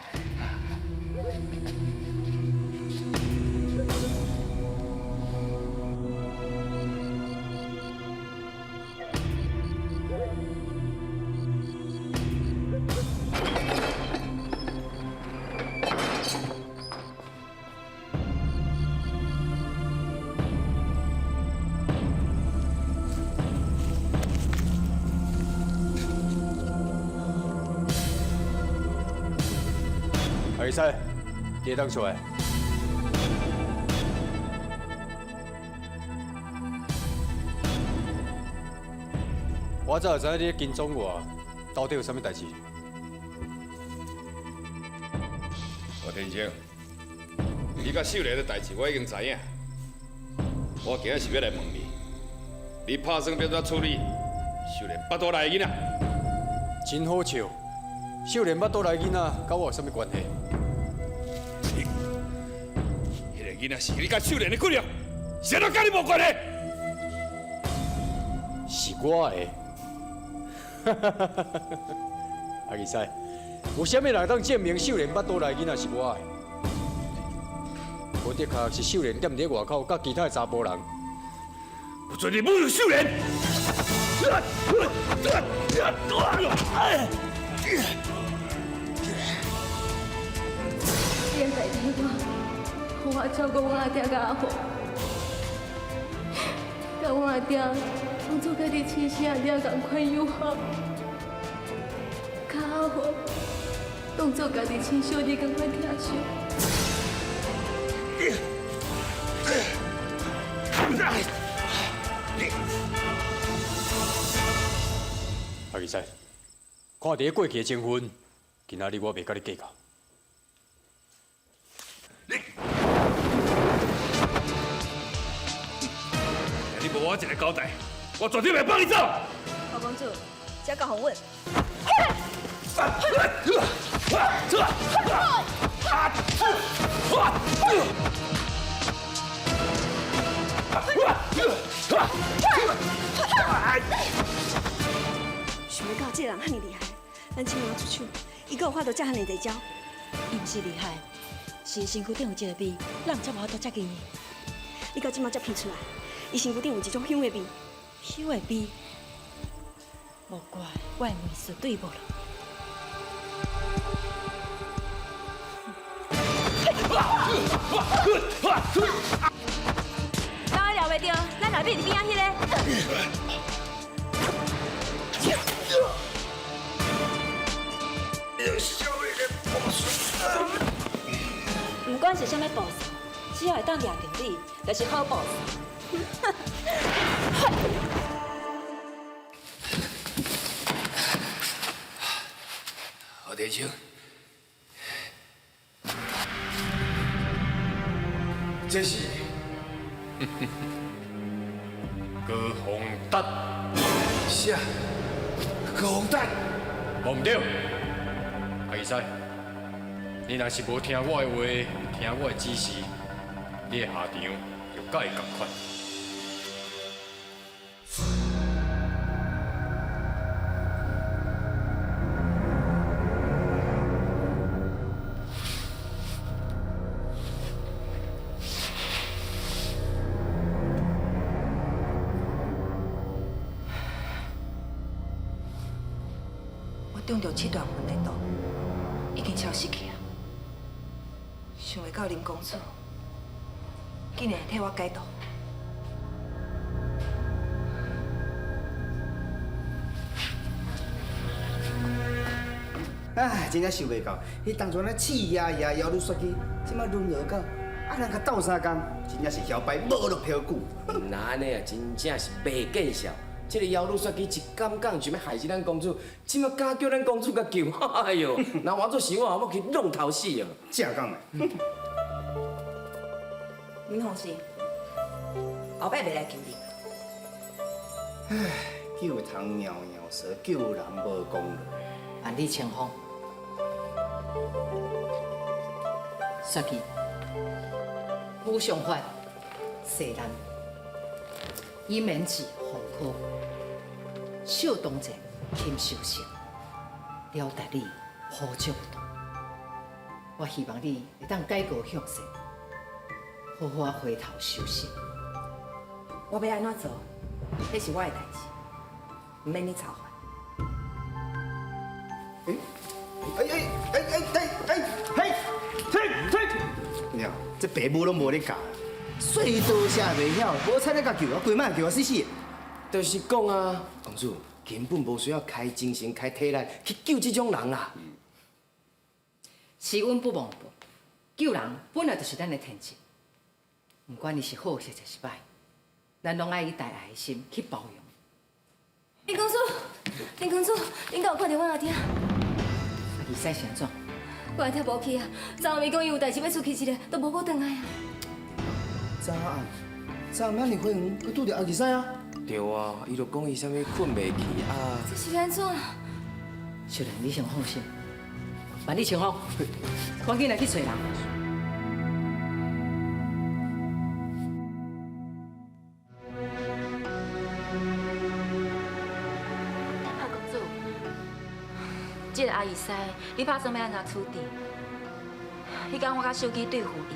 阿姨，你會當出來。我早就知影你咧跟踪我，到底有啥物代誌？何天生，你佮秀蓮的代誌我已經知影。我今仔是欲來問你，你拍算欲按怎處理秀蓮腹肚內的囡仔？真好笑，秀蓮腹肚內囡仔，佮我有啥物關係？彼個囡仔是你佮秀蓮的骨肉，誰都佮你無關係。是我的。阿二师，有啥物人当证明秀莲腹肚内囡仔是我的？无的确是秀莲踮伫外口，佮其他的查埔人。不准你侮辱秀莲！你代替我，予我照顾阮阿爹佮阿婆，佮阮阿爹当作家己亲生阿爹仝款友好，佮阿婆当作家己亲小弟仝款疼惜。阿二师，看伫过去的情分，今仔日我袂佮你计较。你无我一个交代，我绝对袂放你走。侯公主，这交予阮。想欲到这个人遐尔厉害，咱这尔出手，伊阁有法度接遐尔济招。伊毋是厉害，是身躯顶有一个味，咱才无法度接近伊。你到这马才闻出来，伊身躯顶有一种香的味。香的味，无怪我的描述对无啦。当我掠袂著，咱内面伫边仔彼个。不管是啥物步数，只要会当掠著你，就是好步数。何天星，这是高宏达。啥？高宏达？无毋对，阿二师，你若是无听我的话，听我的指示，你的下场就佮伊仝款。我中著七段魂的毒，已经消失去啊！想袂到林公子竟然会替我解毒。唉，真正想袂到，彼当初咱气压压妖女煞去，这马沦落到啊，人共斗相共，真正是摇摆无落飘久。若按呢啊，真正是袂见笑。这个妖女煞去一敢讲想欲害死咱公主，这马敢叫咱公主共救，哎哟，若换做是我，我去弄头死啊！正讲的。林鸿生，后摆袂来求你。唉，救虫猫猫蛇，救人无功劳。万里清风，煞去，无常法，世难，以免治何科，小动静，轻修行，了达你何足道。我希望你会当改过向善，好好回头修行。我欲按怎做，彼是我的代志，毋免你操烦。哎哎哎哎哎哎嘿，停停！娘，这爸母拢无咧教，细刀声也袂晓，无彩咧共救，规摆救啊死死。就是讲啊，公主根本无需要开精神、开体力去救这种人啦。是阮不忘报，救人本来就是咱的天职。不管伊是好或者是歹，咱拢爱以大爱的心去包容。林公主，林公主，恁敢有看著阮阿爹？阿二师是按怎？我阿爹无去啊，昨暗伊讲伊有代志欲出去一下，都无阁转来啊。昨暗，昨暗咱伫花园，阁拄著阿二师啊。对啊，伊就讲伊啥物睏袂去啊。这是按怎？秀莲，你先放心，万里清风，赶紧来去揣人。阿公主，义师，你拍算欲按怎处置？彼工我佮手机对付伊，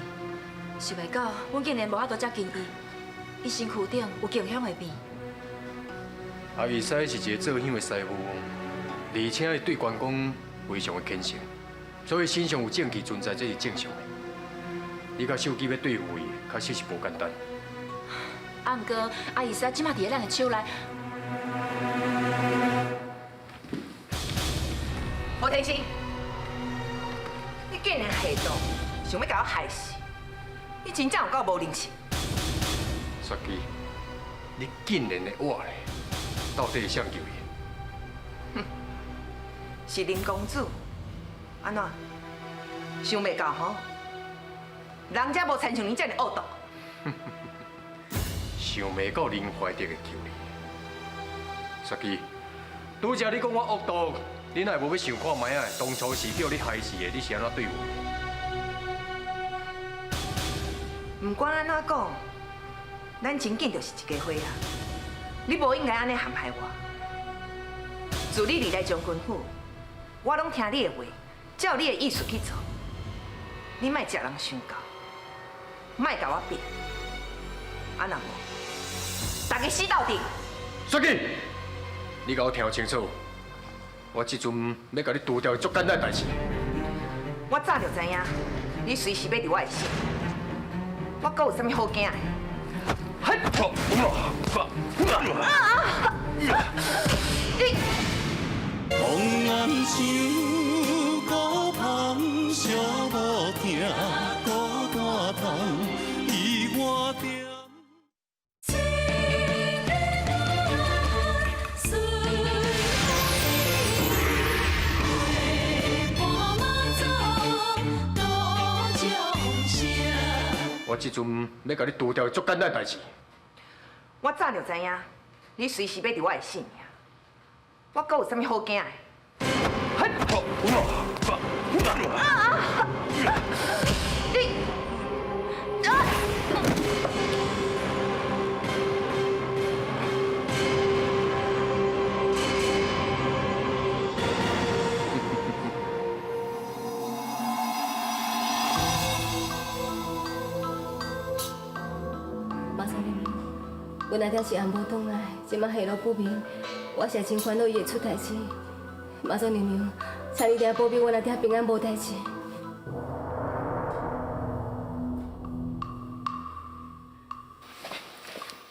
想袂到阮竟然无法度接近伊，伊身躯顶有强凶的味。阿义师是一个做香的师傅，而且伊对关公非常的虔诚，所以身上有正气存在，这是正常的。你佮手机欲对付伊，确实是无简单。啊，毋过阿义师这马伫咧咱的手内。何天星，你竟然下毒，想欲共我害死？你真正有够无人性！雪姬，你竟然会活咧？到底是啥救伊？哼，是林公子。按怎？想袂到吼？人才无亲像你这么恶毒。想袂到林怀德会救你。雪姬，拄才你讲我恶毒，你哪会无欲想看觅啊？当初是叫你害死的，你是按怎对我？毋管按怎讲，咱真紧就是一家伙啊！你无应该按呢陷害我。自你离来将军府，我拢听你的话，照你的意思去做。你莫食人伤厚，莫共我变。啊若无，大家死斗阵！雪姬，你共我听清楚，我这阵欲共你除掉，足简单的代志。我早就知影，你随时欲伫我的身，我阁有啥物好惊的？你！红雁像孤芳，寂无疼，孤单窗，伊我踮。我这阵欲共你除掉，足简单的代志。我早就知影，你随时欲伫我的性命，我阁有啥物好惊的？你！马总，阮阿爹是红无转来，这马下落不明，我是真烦恼伊会出代志。妈祖娘娘，请你一定保庇阮阿爹平安无代志。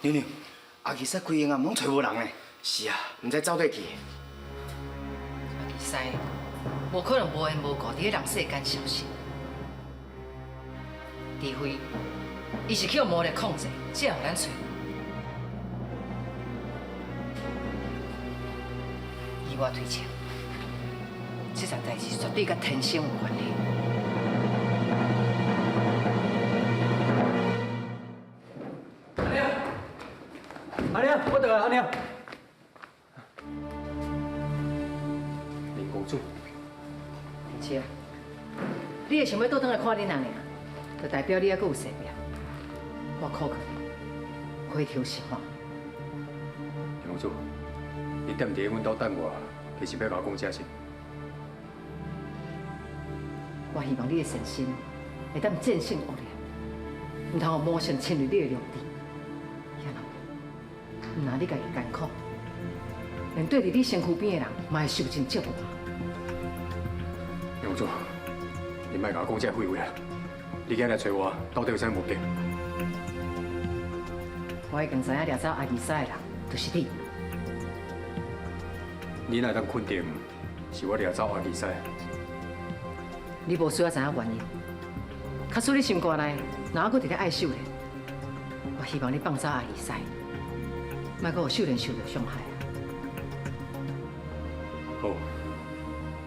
娘娘，阿义师规个暗拢揣无人呢。是啊，毋知走佗去。阿义师无可能无缘无故伫咧人世间消失，除非伊是去予魔力控制，才会予咱揣。依我推测，这场代志绝对佮天生有关系。阿娘，阿娘，我回来，阿娘。林公主，是啊，你会想欲倒转来看恁阿娘，就代表你犹阁有性命。我苦劝你，回头是岸。林公主，你踮伫阮兜等我，其实欲共我讲这些。我希望你的善心会当战胜恶念，毋通予魔神侵入你的良知。遐若无，毋但你家己艰苦，连缀伫你身躯边的人嘛会受尽折磨。林公主，你莫共我讲这废话啊！你今日来找我，到底有啥目的？我已经知影掠走阿义师的人就是你。你哪会当肯定是我掠走阿义师？你无需要知影原因。假使你心肝内若犹阁伫咧爱秀莲，我希望你放走阿义师，莫阁予秀莲受著伤害。好，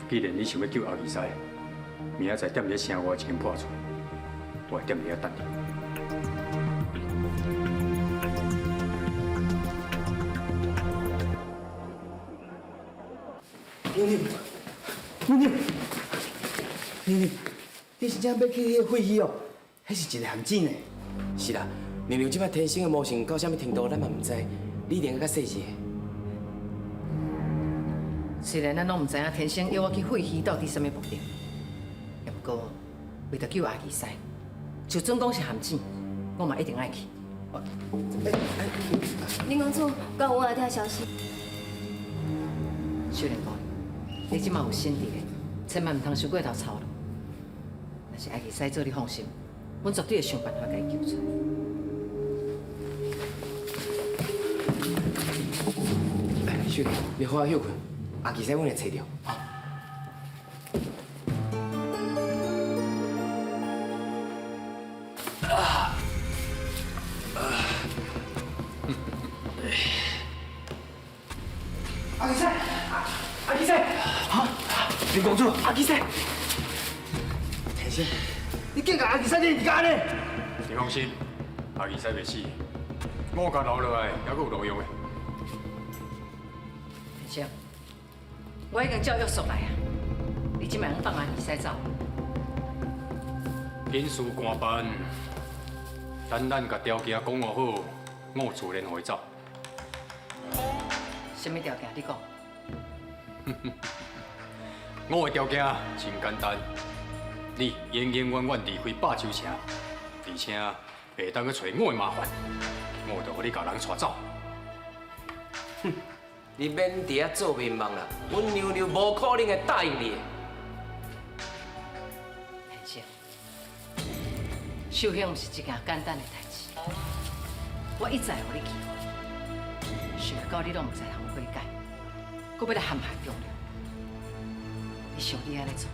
既然你想欲救阿义师，明仔载踮伫城外一间破厝，我会踮伫遐等你。娘娘，娘娘，娘娘，你真正欲去彼个废墟哦？彼是一个陷阱呢。是啦，娘娘这摆天生的魔性到啥物程度，咱嘛毋知，你一定爱较细致。雖然咱攏毋知影天生約我去廢墟到底啥物目的，也毋過為著救阿義師，就算講是陷阱，我嘛一定愛去。林公主，敢有阮阿爹消息？秀蓮姑娘，你這馬有新佇咧，千萬毋通傷過頭操勞。若是阿義師做，你放心，阮絕對會想辦法共伊救出來。秀蓮，你好好歇睏，阿義師阮會揣著。阿義師，阿義師，哈，林公主，阿義師，天生，你竟共阿義師你伫按呢？你放心，阿義師袂死，我共留落來，猶閣有路用的。天生，我已經叫約束來啊，你這擺放阿義師走。緊事趕辦，等咱共條件講好，我自然予伊走。啥物條件？你講。我的條件真簡單，你永永遠遠離開霸州城，而且袂當閣揣我的麻煩，我就予你共人帶走。哼，你免佇遐做面夢啦，阮娘娘無可能會答應你的。天生，修行毋是一件簡單的代誌，我一再予你機會，想袂到你攏毋知通悔改，閣欲來陷害忠良。你想你按呢做，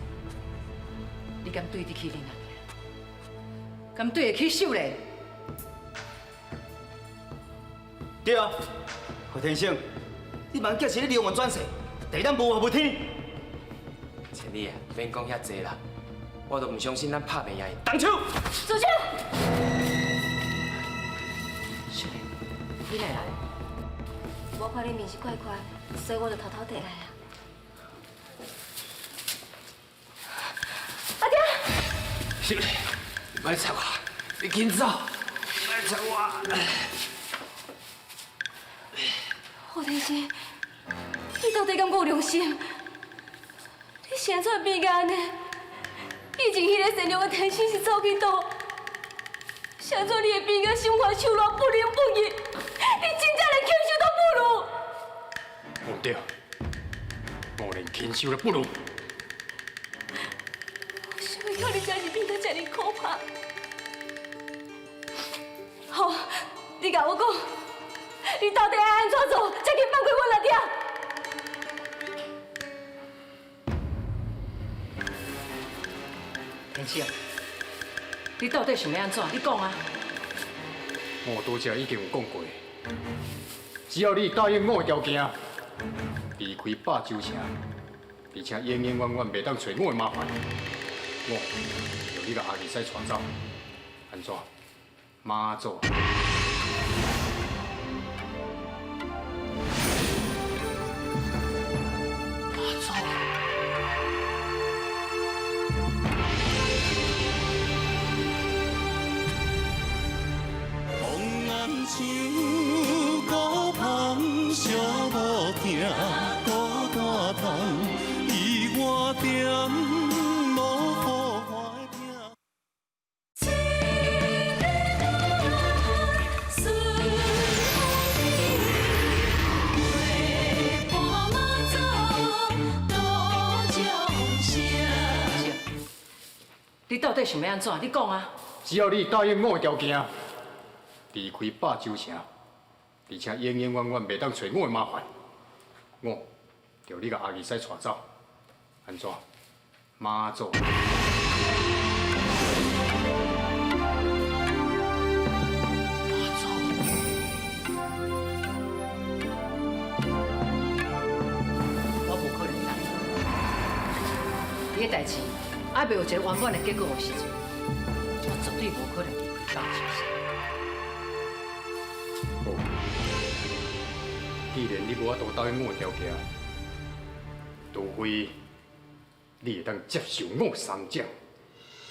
你敢對得起恁阿娘？敢對得起秀蓮？對啊，何天生，你万叫是你灵魂转世，第咱無法無天。千里啊，免講遐濟啦，我都毋相信咱拍袂贏伊。動手！住手！秀蓮，你哪會來？我看你面色怪怪，所以我就偷偷綴來啊。阿爹！秀蓮，你莫插我，你緊走，莫插我。霍天生，你到底敢閣有良心？你是按怎變甲按呢？以前彼个善良的天生是走去佗？是按怎你會變甲心寒手软、不仁不義？你真正連禽獸都不如！毋對，我連禽獸都不如。我想袂到你真是變得這麼可怕。好，你共我講，你到底愛按怎做，才去放過阮阿爹？天生，你到底想欲按怎？你講啊！我拄才已經有講過，只要你答應我的條件，離開霸州城，而且永永遠遠袂當揣我的麻煩，我就你共阿義師帶走，按怎？媽祖。媽祖。红红像孤芳，寂寞疼孤单痛，伊我点无予我的疼。你到底想欲按怎？你講啊！只要你答應我的條件，離開霸州城，而且永永遠遠袂當揣我的麻煩，我就你共阿義師帶走，按怎？媽祖。我無可能答應。這个代誌還袂有一个圓滿的結果的時陣，我絕對無可能離開霸州城。好，既然你無法度答應我的條件，除非你會當接受我三掌，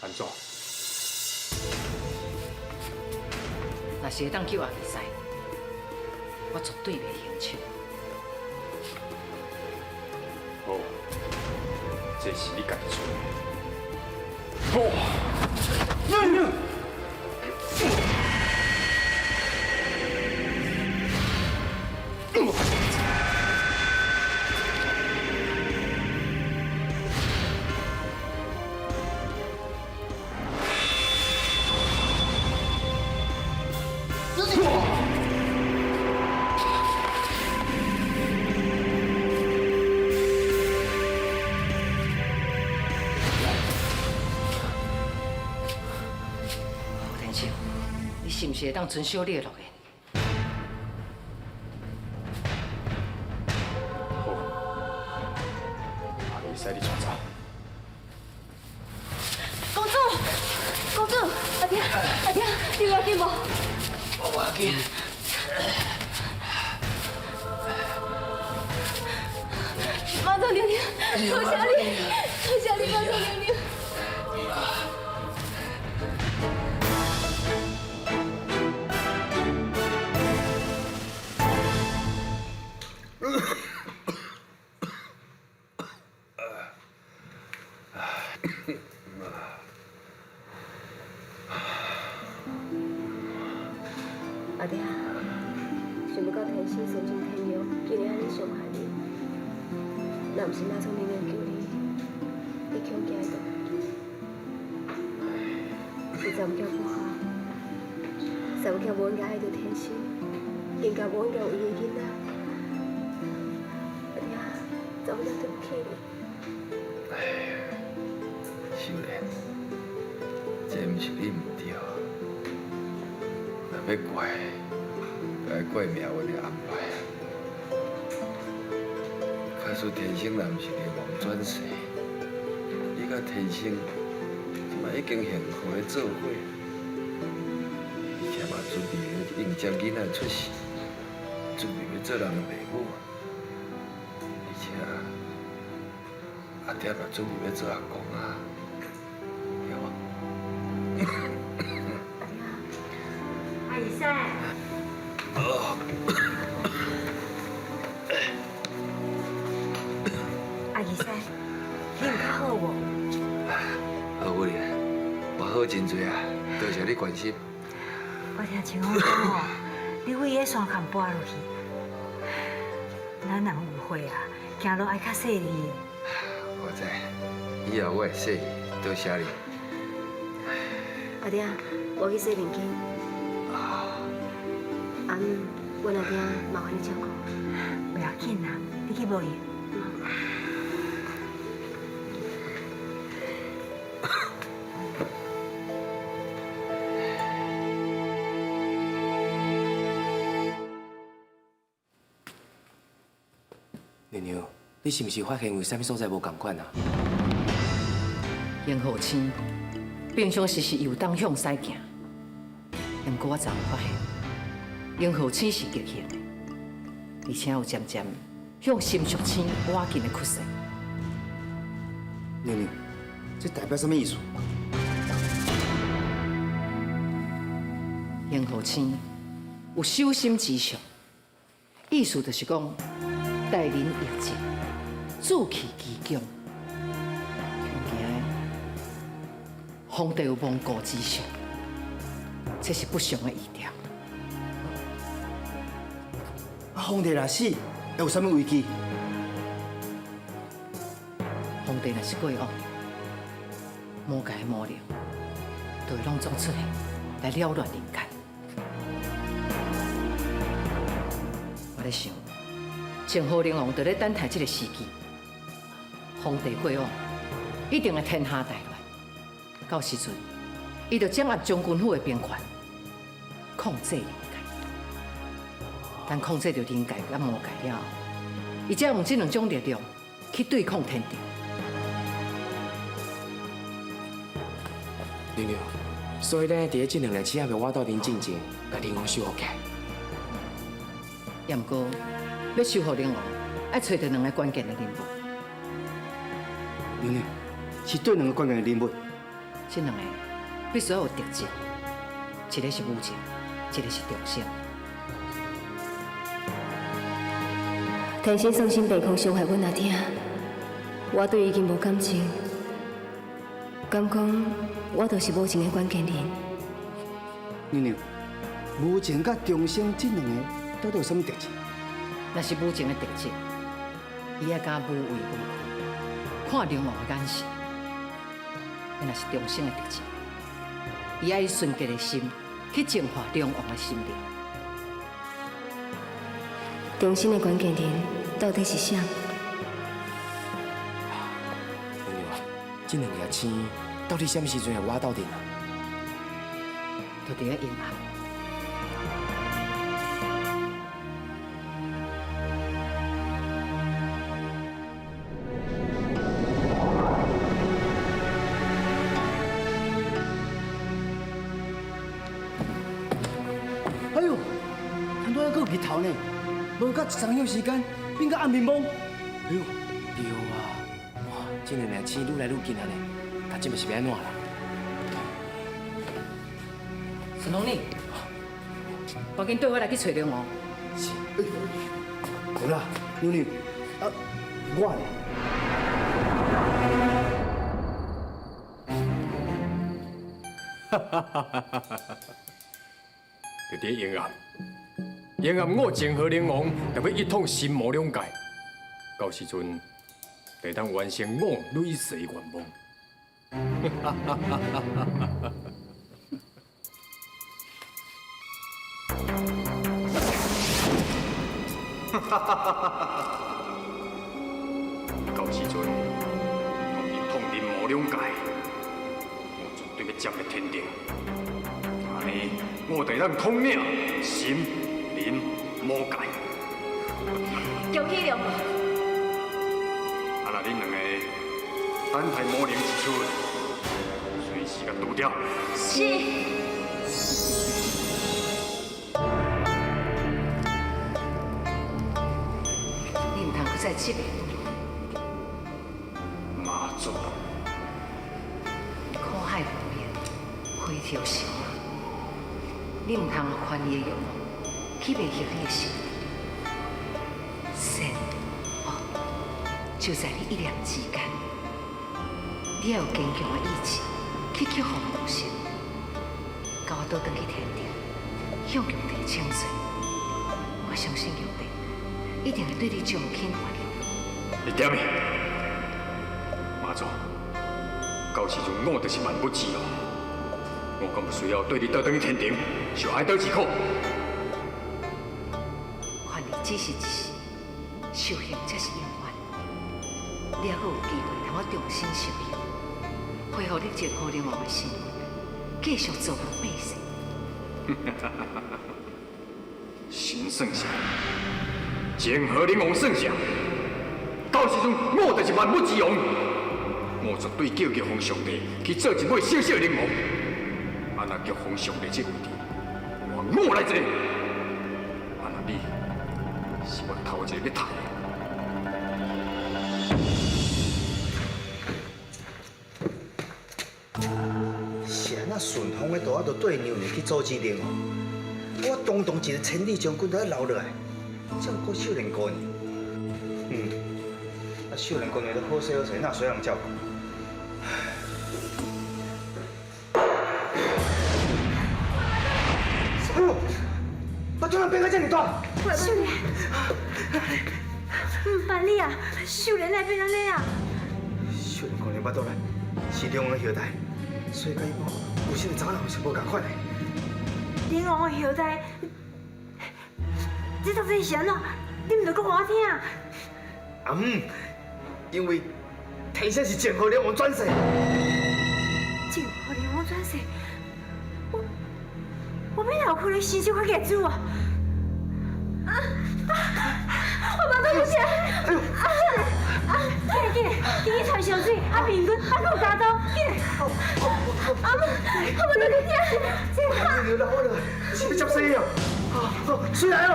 按怎？若是會當救阿義師，我絕對袂還手。好，這是你家己找的。好。你是毋是会当遵守你的诺言？好，阿会使你带走。公主，公主，阿爹，阿爹，你要紧无？我无要紧。妈祖娘娘，多谢你，多谢你，妈祖娘娘。阿爹，想欲到天生神真天药，竟然按呢伤害你，若毋是妈祖娘娘救你，你恐惊会倒。是查某囝不好，查某囝无应该爱著天生，更加无应该有伊的囡仔。阿爹，查某囝对不起你。哎，秀莲，这毋是你毋对，若欲怪，该怪命运的安排。假使天生若毋是灵王转世，你佮天生这马已经幸福咧做伙，而且嘛准备咧迎接囡仔出世，准备欲做人的爸母，而且阿爹嘛准备欲做阿公啊，对无？阿姨婶。哦。阿姨婶，你有较好无？好夫人，我好真济啊，多谢你关心。我听青峰讲哦，你为彼山坎跋落去，咱人有会啊，行路爱较细腻。我知，以后我会细腻，多谢你。阿爹，我去洗面巾。阿姆，阮阿爹麻烦你照顾。不要紧啦，你去无闲。娘娘，你是毋是发现为啥物所在无仝款啊？银河星平常时是右当向西行，不过我昨昏发现银河星是逆行的，而且有渐渐向心属星倚近的趋势。娘娘，这代表啥物意思？银河星有修心之相，意思就是讲待人易静，志气坚强。皇帝有亡国之相，这是不祥的预兆。啊，皇帝若死，会有啥物危机？皇帝若是过往，魔界的魔灵就会拢总出来，来扰乱人间。我咧想，清河灵王就咧等待这个时机。皇帝过往，一定会天下大乱。到时阵，伊就掌握将军府的兵权，控制人界。等控制著人界佮魔界了后，伊才用这两种力量去对抗天庭。娘娘，所以咱伫咧这两个星仔未我斗阵进前，共灵王收复起来。也毋过，欲收复灵王，爱揣著两个关键的人物。娘娘，是佗两个关键的人物？这两个必须要有特质，一个是无情，一个是忠心。天生丧心病狂，伤害阮阿爹，我对伊已经无感情，敢讲我就是无情的关键人。娘娘，无情佮中生这两个到底有啥物特质？若是无情的特质，伊爱佮无畏无惧，看龙王的眼神；若是中生的特质，伊爱以纯洁的心去净化龙王的心灵。中心的关键人到底是啥？娘娘啊，这两粒星到底啥物时阵会活斗阵啊？就伫咧阴暗。哎呦，摊拄仔阁有日头呢，无到一钟歇时间，变到暗暝蒙。哎呦，对啊，哇，这两粒星愈来愈近啊呢，啊，这嘛是欲按怎啦？顺风你，赶紧缀我来去揣龙王。是。无啦，娘娘，啊，我呢？哈哈哈哈哈！就伫阴暗，阴暗我泾河龙王就欲一统神魔两界，到时阵就当完成我累世愿望。哈哈哈哈哈！哈哈哈哈哈！到时阵，我一统人魔两界，我绝对欲占了天庭。按呢，我就当统领神、人、魔界。恭喜龙王！啊，若恁两个等待魔灵一出，随时共除掉。是。你毋通阁再这个。妈祖，苦海无边，回头是岸。你毋通予权力的欲望去迷惑你的心。善恶就在你一念之间。你要有坚强的意志去克服魔心，共我倒转去天庭，向玉帝请罪。我相信玉帝一定会对你从轻发落。你点的，妈祖，到时阵我就是万物之王，我敢有需要对你倒转去天庭受挨刀之苦？权力只是一时，修行才是永远。你还阁有机会通我重新修行，恢复你泾河龙王的身份，继续造福百姓。神算啥？泾河龙王算啥？到时阵我就是万物之王，我绝对叫玉皇上帝去做一尾小小的龙王。啊，若玉皇上帝这位置，换我来坐。啊，若你是我头一个欲刣的。是按怎顺风的图仔就缀娘娘去组织龙王？我堂堂一个千里将军都爱留落来，照顾秀莲姑娘。啊，秀莲姑娘都好势好势，哪需要人照顾？哎呦，我怎变到这么大？秀莲，毋捌你啊，秀莲哪会变按呢啊？秀莲姑娘腹肚内是龙王的后代，所以佮伊某有生的查某人是无仝款的。龙王的后代，这到底是按怎？你毋著讲予我听啊？啊姆，因为天生是泾河龙王转世。泾河龙王转世，我欲哪有可能生这款孽子啊？啊啊！我腹肚痛！哎呦！啊啊！紧来紧来，紧去掺烧水，啊面巾，啊阁有加刀，紧来！阿母，我腹肚痛！你老了，是欲接生哦？好，水来哦！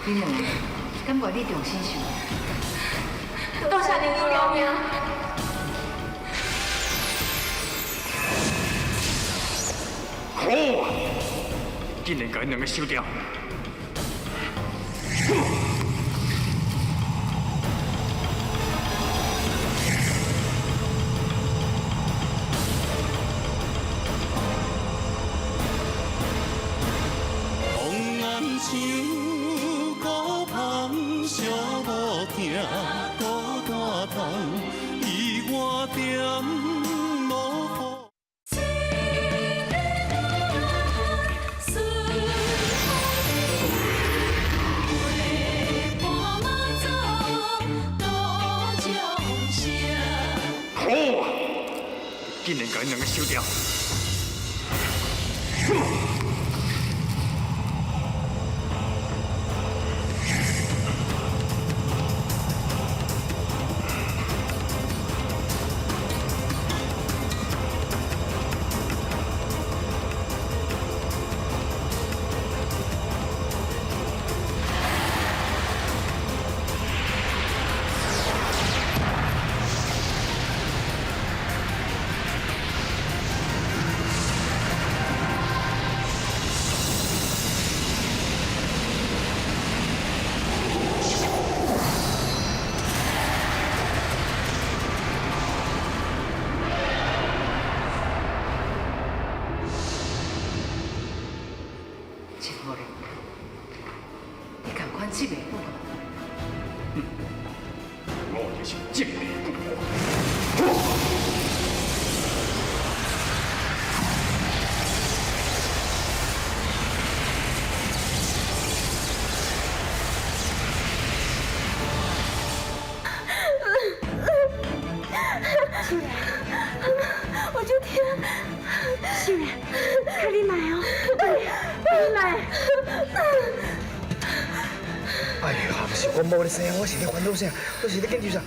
恁两个，感觉你重新修炼，谢娘娘饶命。可恶！竟然共𪜶两个收掉！竟然共𪜶两个收掉！这袂不？我就是这袂不。秀莲，我就听。秀莲，快你来哦，你来。哎呀，毋是我无咧生，我是咧烦恼啥？我是咧紧张啥？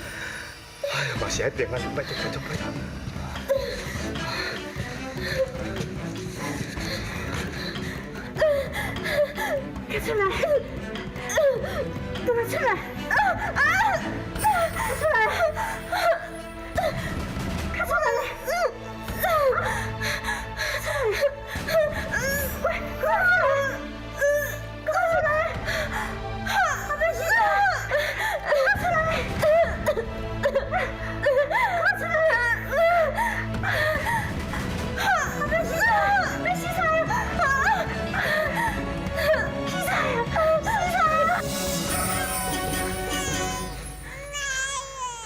哎呀，嘛是爱平安，拜托拜托拜托。快出来！给我出来！啊！出来！快出来！出来！快快出来！快出来！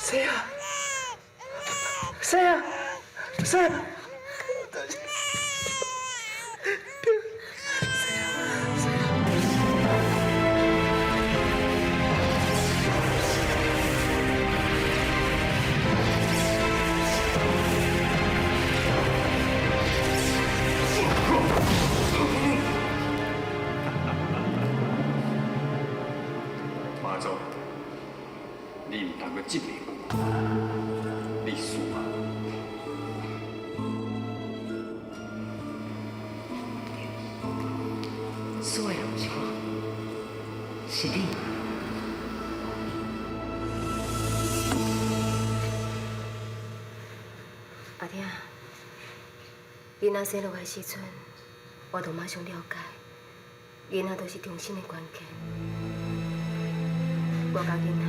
谁啊？谁啊？谁啊？妈祖，你毋通阁这袂不，你输啊！输的毋是我，是你。阿听，囡仔生落来时阵，我就马上了解，囡仔都是终身的关键。我佮囡仔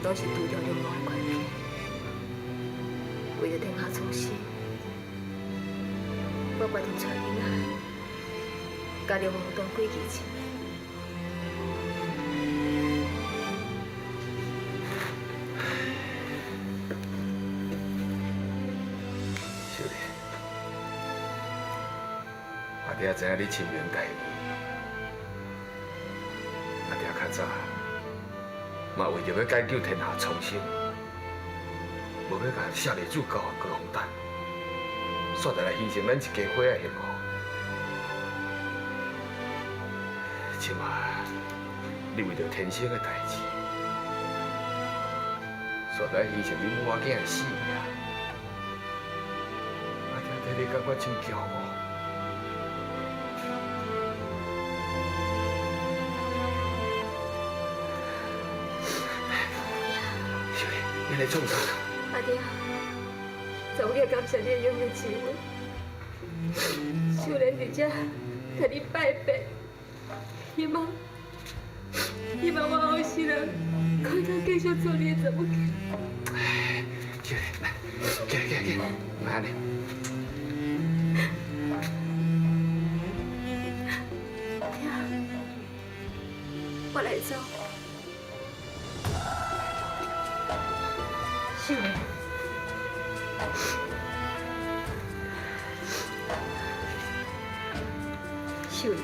拢是拄著流亡的关键，为著天下苍生，我决定带囡仔，共流亡当归义亲。秀莲，阿爹知影你深明大义，阿爹较早嘛为著欲解救天下苍生，无欲共舍利子交予高凤丹，煞来牺牲咱一家伙仔幸福。这马你为著天生的代志，煞来牺牲恁母仔囝的性命，阿爹替你感觉真骄傲。秀莲，你咧创啥？阿爹，总要感谢你的养育之恩。秀莲伫遮共你拜拜，希望我后世人可以继续做你的查某囝。起来，来，起来，起来，起来，莫按呢。我来走。秀莲，秀莲，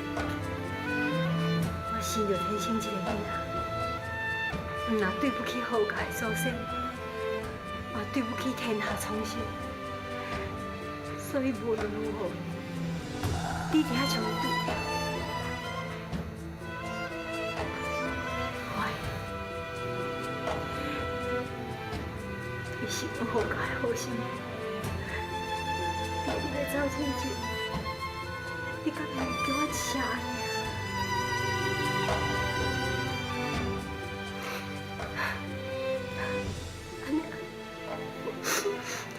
我生著天生这个囡仔，毋若对不起侯家的祖先，嘛对不起天下苍生，所以无论如何，你一定要将伊拄著。伊是阮侯家的好心，你来走亲戚，你敢会叫我一声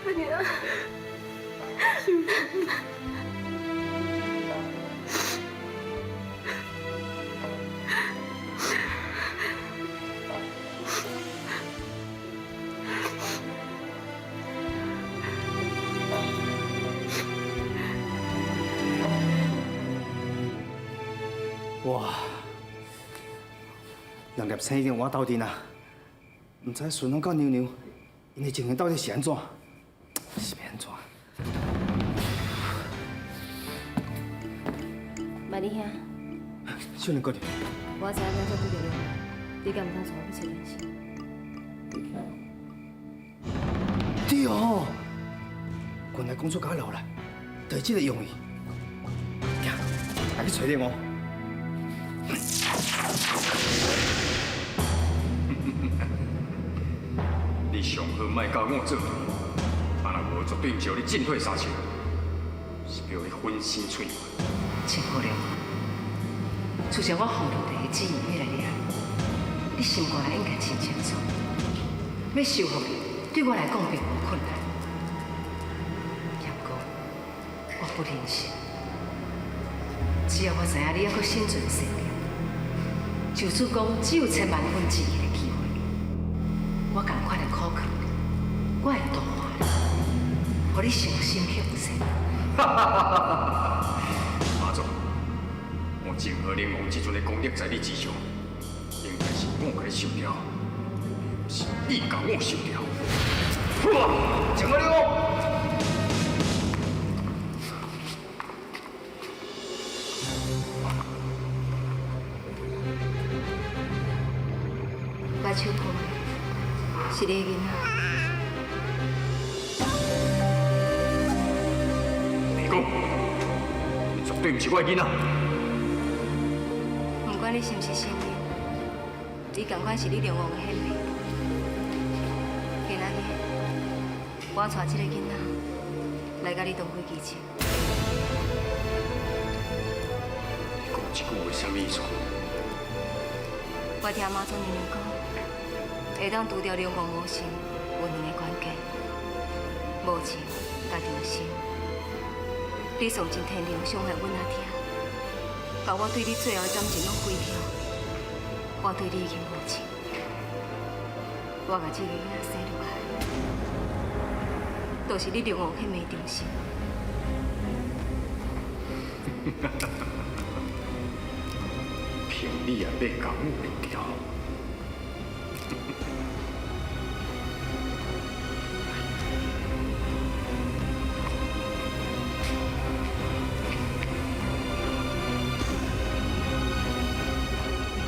阿娘？阿娘，阿娘，秀莲。哇！两粒星已经我斗阵啊，毋知顺风佮娘娘，𪜶的情形到底是按怎？是欲按怎？万里兄，秀莲姑娘，我知影怎做拄著你，你敢毋通带我去揣天生？对哦，原来公主共我留来，就是这个用意。行，来去揣你哦。你上好莫佮我做对，啊若无绝对叫你进退三尺，是叫你粉身碎骨。陈姑娘，自从我放落伫个旨意来了，你心肝内应该真清楚，欲收复你对我来讲并无困难。不过我不忍心，只要我知影你犹阁心存善念，就算讲只有千万分之一的机会，我仝款的苦劝，我会度化你，予你诚心向善。马总，我泾河灵王这阵的功力在你之上，应该是我共你收掉，毋是你共我收掉。泾河灵王。我手抱的是你的囡仔。你讲，你绝对毋是我的囡仔。不管你是毋是承认，伊仝款是你龙王的显灵。今仔日，我带这个囡仔来佮你同归于尽。你讲这句话啥物意思？我听妈祖娘娘讲，会当除掉龙王魔神有两个关键：无情佮忠心。你丧尽天良伤害阮阿爹，共我对你最后的感情拢毁掉。我对你已经无情，我共这个囡仔生落来，就是你龙王彼暝忠心。凭你也欲共我变掉？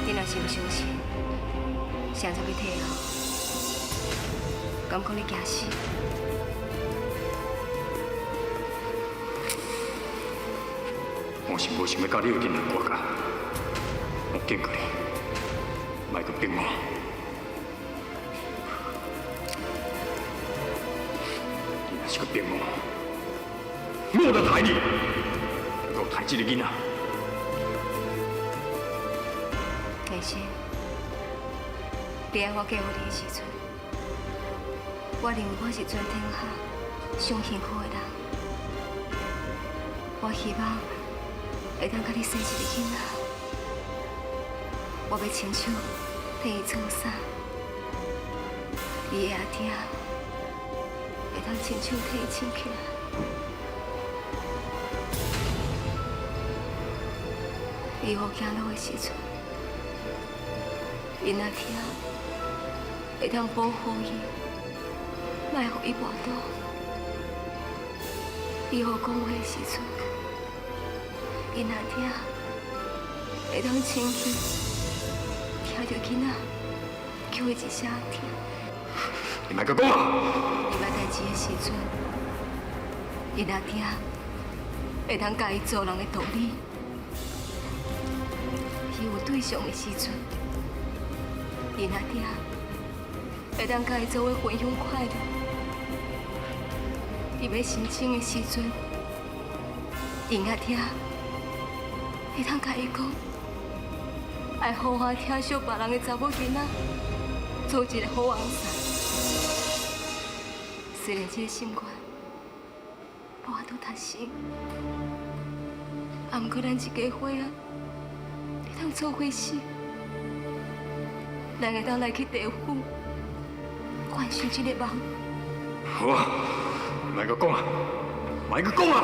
你若是毋相信，现在欲退后，敢讲你惊死？我是无想欲佮你有任何瓜葛，我警告你，莫阁逼我。你若是阁逼我，我就刣你，阁刣这个囡仔。其实，你爱我嫁予你的时阵，我认为我是全天下上幸福的人。我希望會當佮你生一个囡仔，我欲親手替伊做衫，伊的阿爹會當親手替伊穿起來。伊予行路的時陣，𪜶阿爹會當保護伊，莫予伊跋倒。伊予講話的時陣，𪜶阿爹會當清氣聽著囡仔叫伊一聲阿爹。你莫閣講啊！伊捌代誌的時陣，𪜶阿爹會當教伊做人的道理。伊有對象的時陣，𪜶阿爹會當佮伊做伙分享快樂。伊欲申請的時陣，𪜶阿爹會當佮伊講，愛好好疼惜別人的查某囡仔，做一个好翁婿。雖然這个心願無法度達成，啊，毋過咱一家伙仔會當做伙死，咱會當來去地府完成這个夢。好啊，莫閣講啊，莫閣講啊！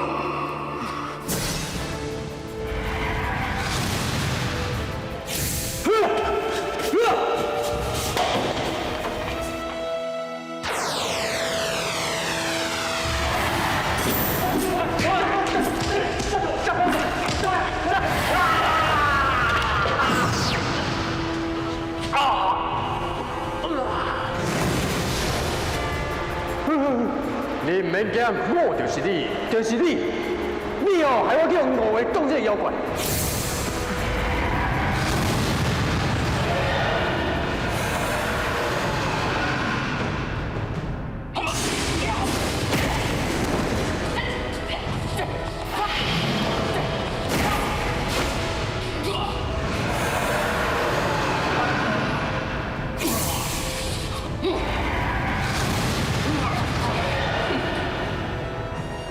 你毋免驚，我就是你，就是你，你哦，害我去予誤會當這個妖怪。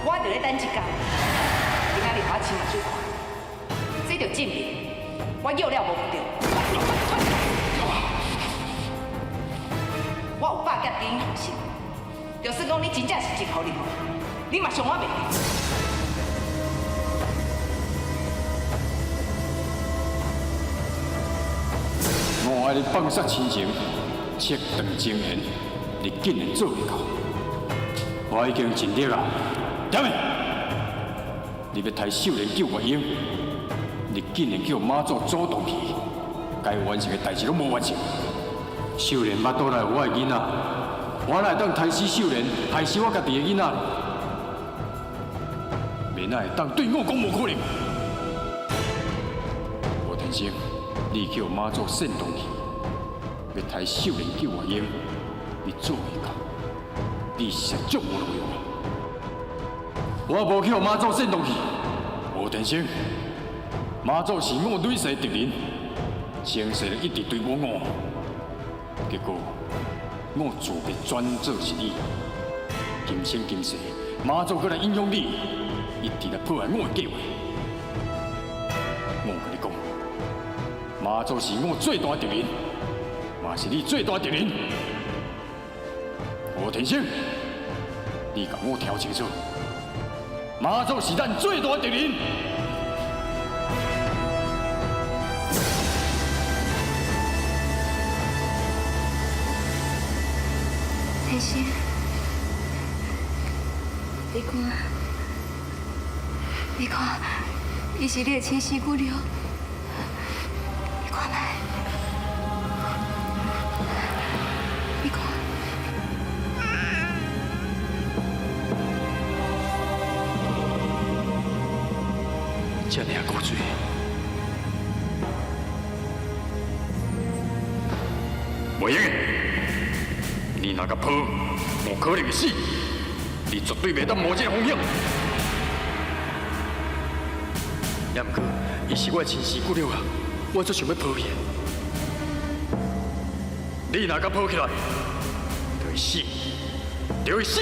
我就咧等這工，今仔日予我親目睭看，這就證明我約了無毋對。我有百劫給你放心，就算講你真正是真予力，你嘛傷我袂著。我愛你放殺親情，切斷情緣，你竟然做袂到！我已經盡力啦，點的？你欲刣秀蓮救月英，你竟然叫媽祖主動去，該完成的代誌攏無完成。秀蓮腹肚內有我的囡仔，我哪會當刣死秀蓮，害死我家己的囡仔？你哪會當對我講無可能？吳天生，你叫媽祖煽動去，欲刣秀蓮救月英，你做袂到，你實足無路用。我無去予媽祖煽動去，吳天生，媽祖是我累世的敵人，前世一直追捕我，結果我自欲轉做是你，今生今世媽祖閣來影響你，一直來破壞我的計劃。我共你講，媽祖是我最大的敵人，嘛是你最大的敵人。吳天生，你共我聽清楚。媽祖是咱最大的敵人。天生，你看，你看，伊是你的親生骨肉，你看來，你看。這爾古錐，袂用的，你若共抱，我可能會死，你絕對袂當冒這个風險。也毋過，伊是我的親生骨肉啊，我足想欲抱伊。你若共抱起來，就會死。就会死。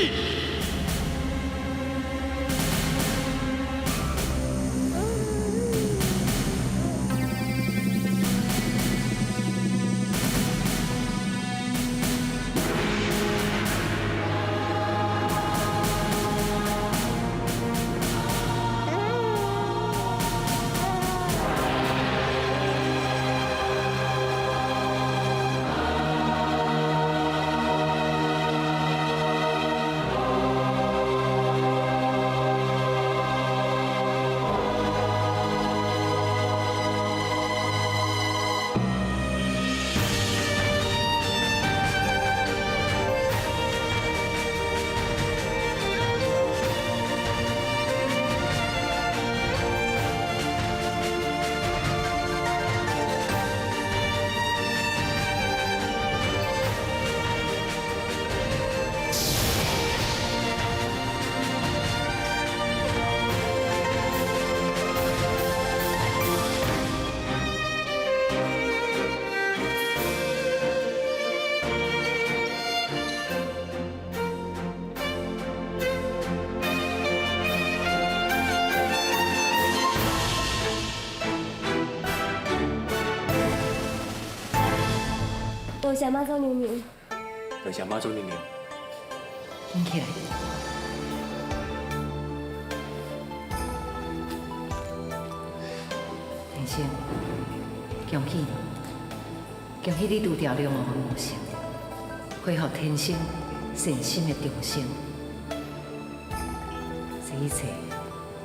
多谢妈祖娘娘。多谢妈祖娘娘。紧起来。天生，恭喜你，恭喜你拄著龙王的魔神，恢复天生善心的重生。这一切，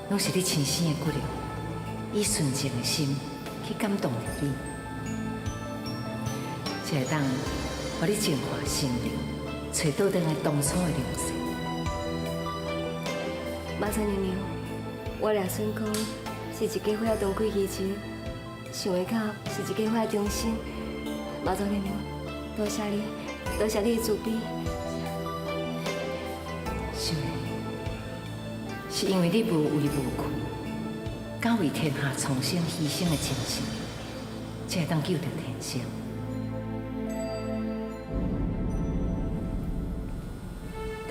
拢是你亲生的骨肉，以纯净的心去感动著你。才会当予你净化心灵，揣倒转来当初的良善。妈祖娘娘，我掠孙公是一家伙仔当归其时，想袂到是一家伙仔忠心。妈祖娘娘，多谢你，多谢你的慈悲。秀莲，是因为你无畏无惧，敢为天下苍生牺牲的精神，才会当救著天生。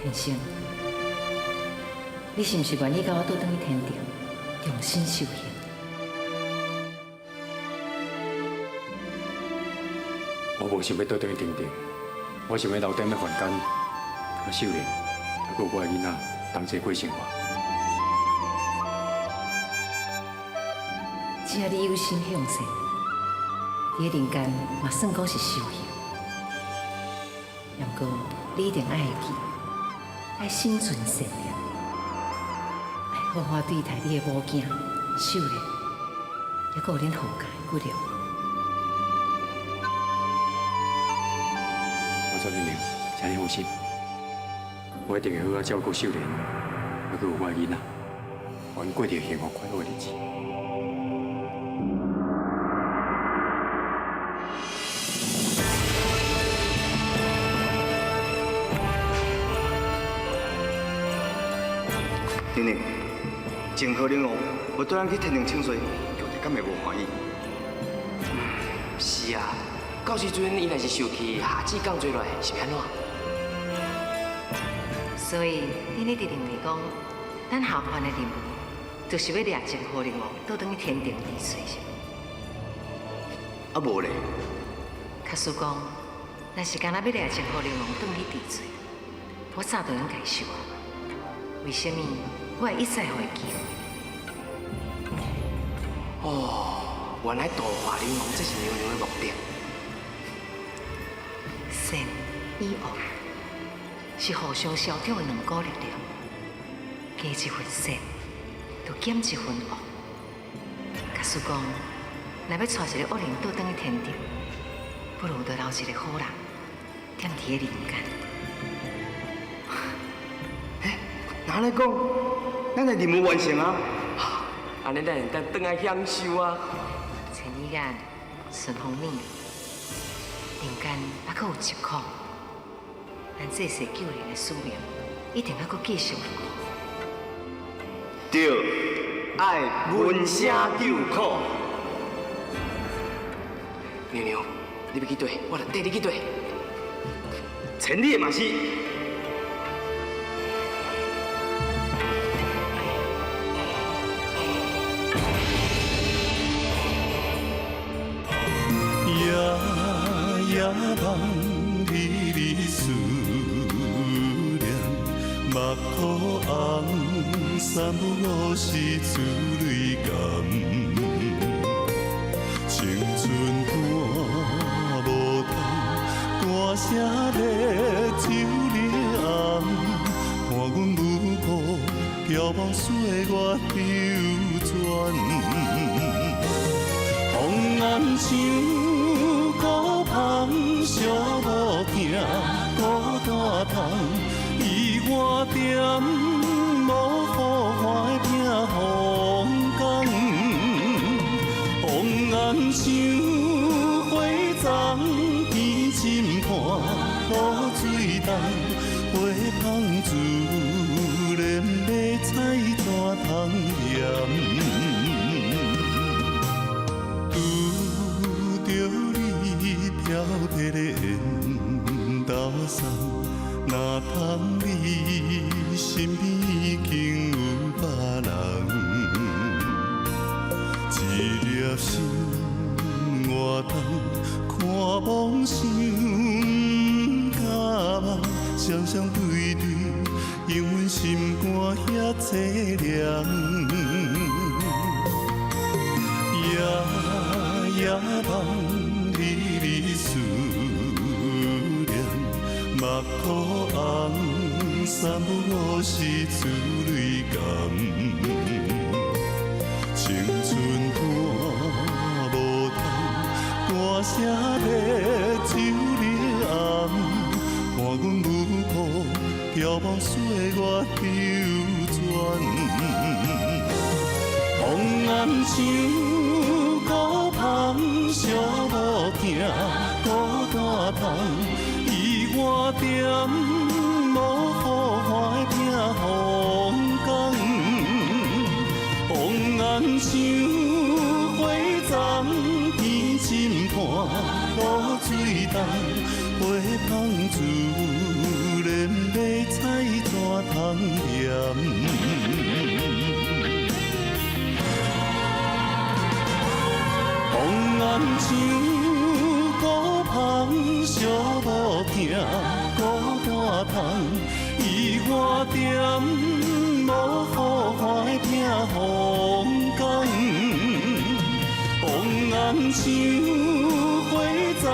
天生，你是毋是愿意佮我倒转去天庭，重新修行？我无想欲倒转去天庭，我想欲留踮咧凡间，佮秀莲，还阁有我的囡仔同齐过生活。只要你有心向善，伫咧人间嘛算讲是修行。不过你一定爱会记，爱心存善念，爱好好对待你的某囝秀莲，还阁有恁何家的骨肉。妈祖娘娘，请你放心，我一定会好好照顾秀莲，还阁有我的囡仔，予𪜶过著幸福快乐的日子。娘娘，泾河龙王欲带咱去天庭请罪，求得敢会无欢喜？是啊，到时阵伊若是受气，下旨降罪落来，是欲按怎？所以，恁一直认为讲，咱下凡的任务，就是欲掠泾河龙王倒转去天庭治罪，是？啊无咧？假使讲，若是干焦欲掠泾河龙王转去治罪，我早就应该受啊。为什么我会一再予伊机会？哦，原来度化龙王这是娘娘的目的。善与恶是互相消长的两股力量，加一份善，就减一份恶。假使讲，若欲带一个恶人倒转去天庭，不如就留一个好人踮伫咧人间。哪来讲，咱的任务完成啊！按呢，咱会当转来享受啊！千里眼、顺风耳，人间犹阁有疾苦，咱济世救人的使命，一定犹阁继续落去。对，爱闻声救苦。娘娘，你欲去佗，我就缀你去佗。千里的嘛是。苦红，三不五时珠泪干。青春肝无通，歌声咧酒里红，看阮舞步飘茫岁月流转。红红像孤芳，寂无疼，孤单通，伊我踮无好看的拼风光。红红像花丛，甜心伴露水重，花香自然欲采怎通嫌？拄著你飘飘的缘投送，哪通你身边已经有别人？一粒心偌重，看梦想不敢梦，双双对对，永阮心肝遐凄凉。夜夜梦你你思念，目苦红，三不五时珠泪干。青春肝无通，歌声咧酒里红，看阮舞步飘茫岁月流转。红红像孤芳，寂无疼，孤单通，伊我踮无好看的拼风光。红红像花丛，甜心伴露水重，花香自然欲采怎通嫌？红红像孤芳，寂无疼，孤单通，伊我踮无好看的拼风光。红红像花丛，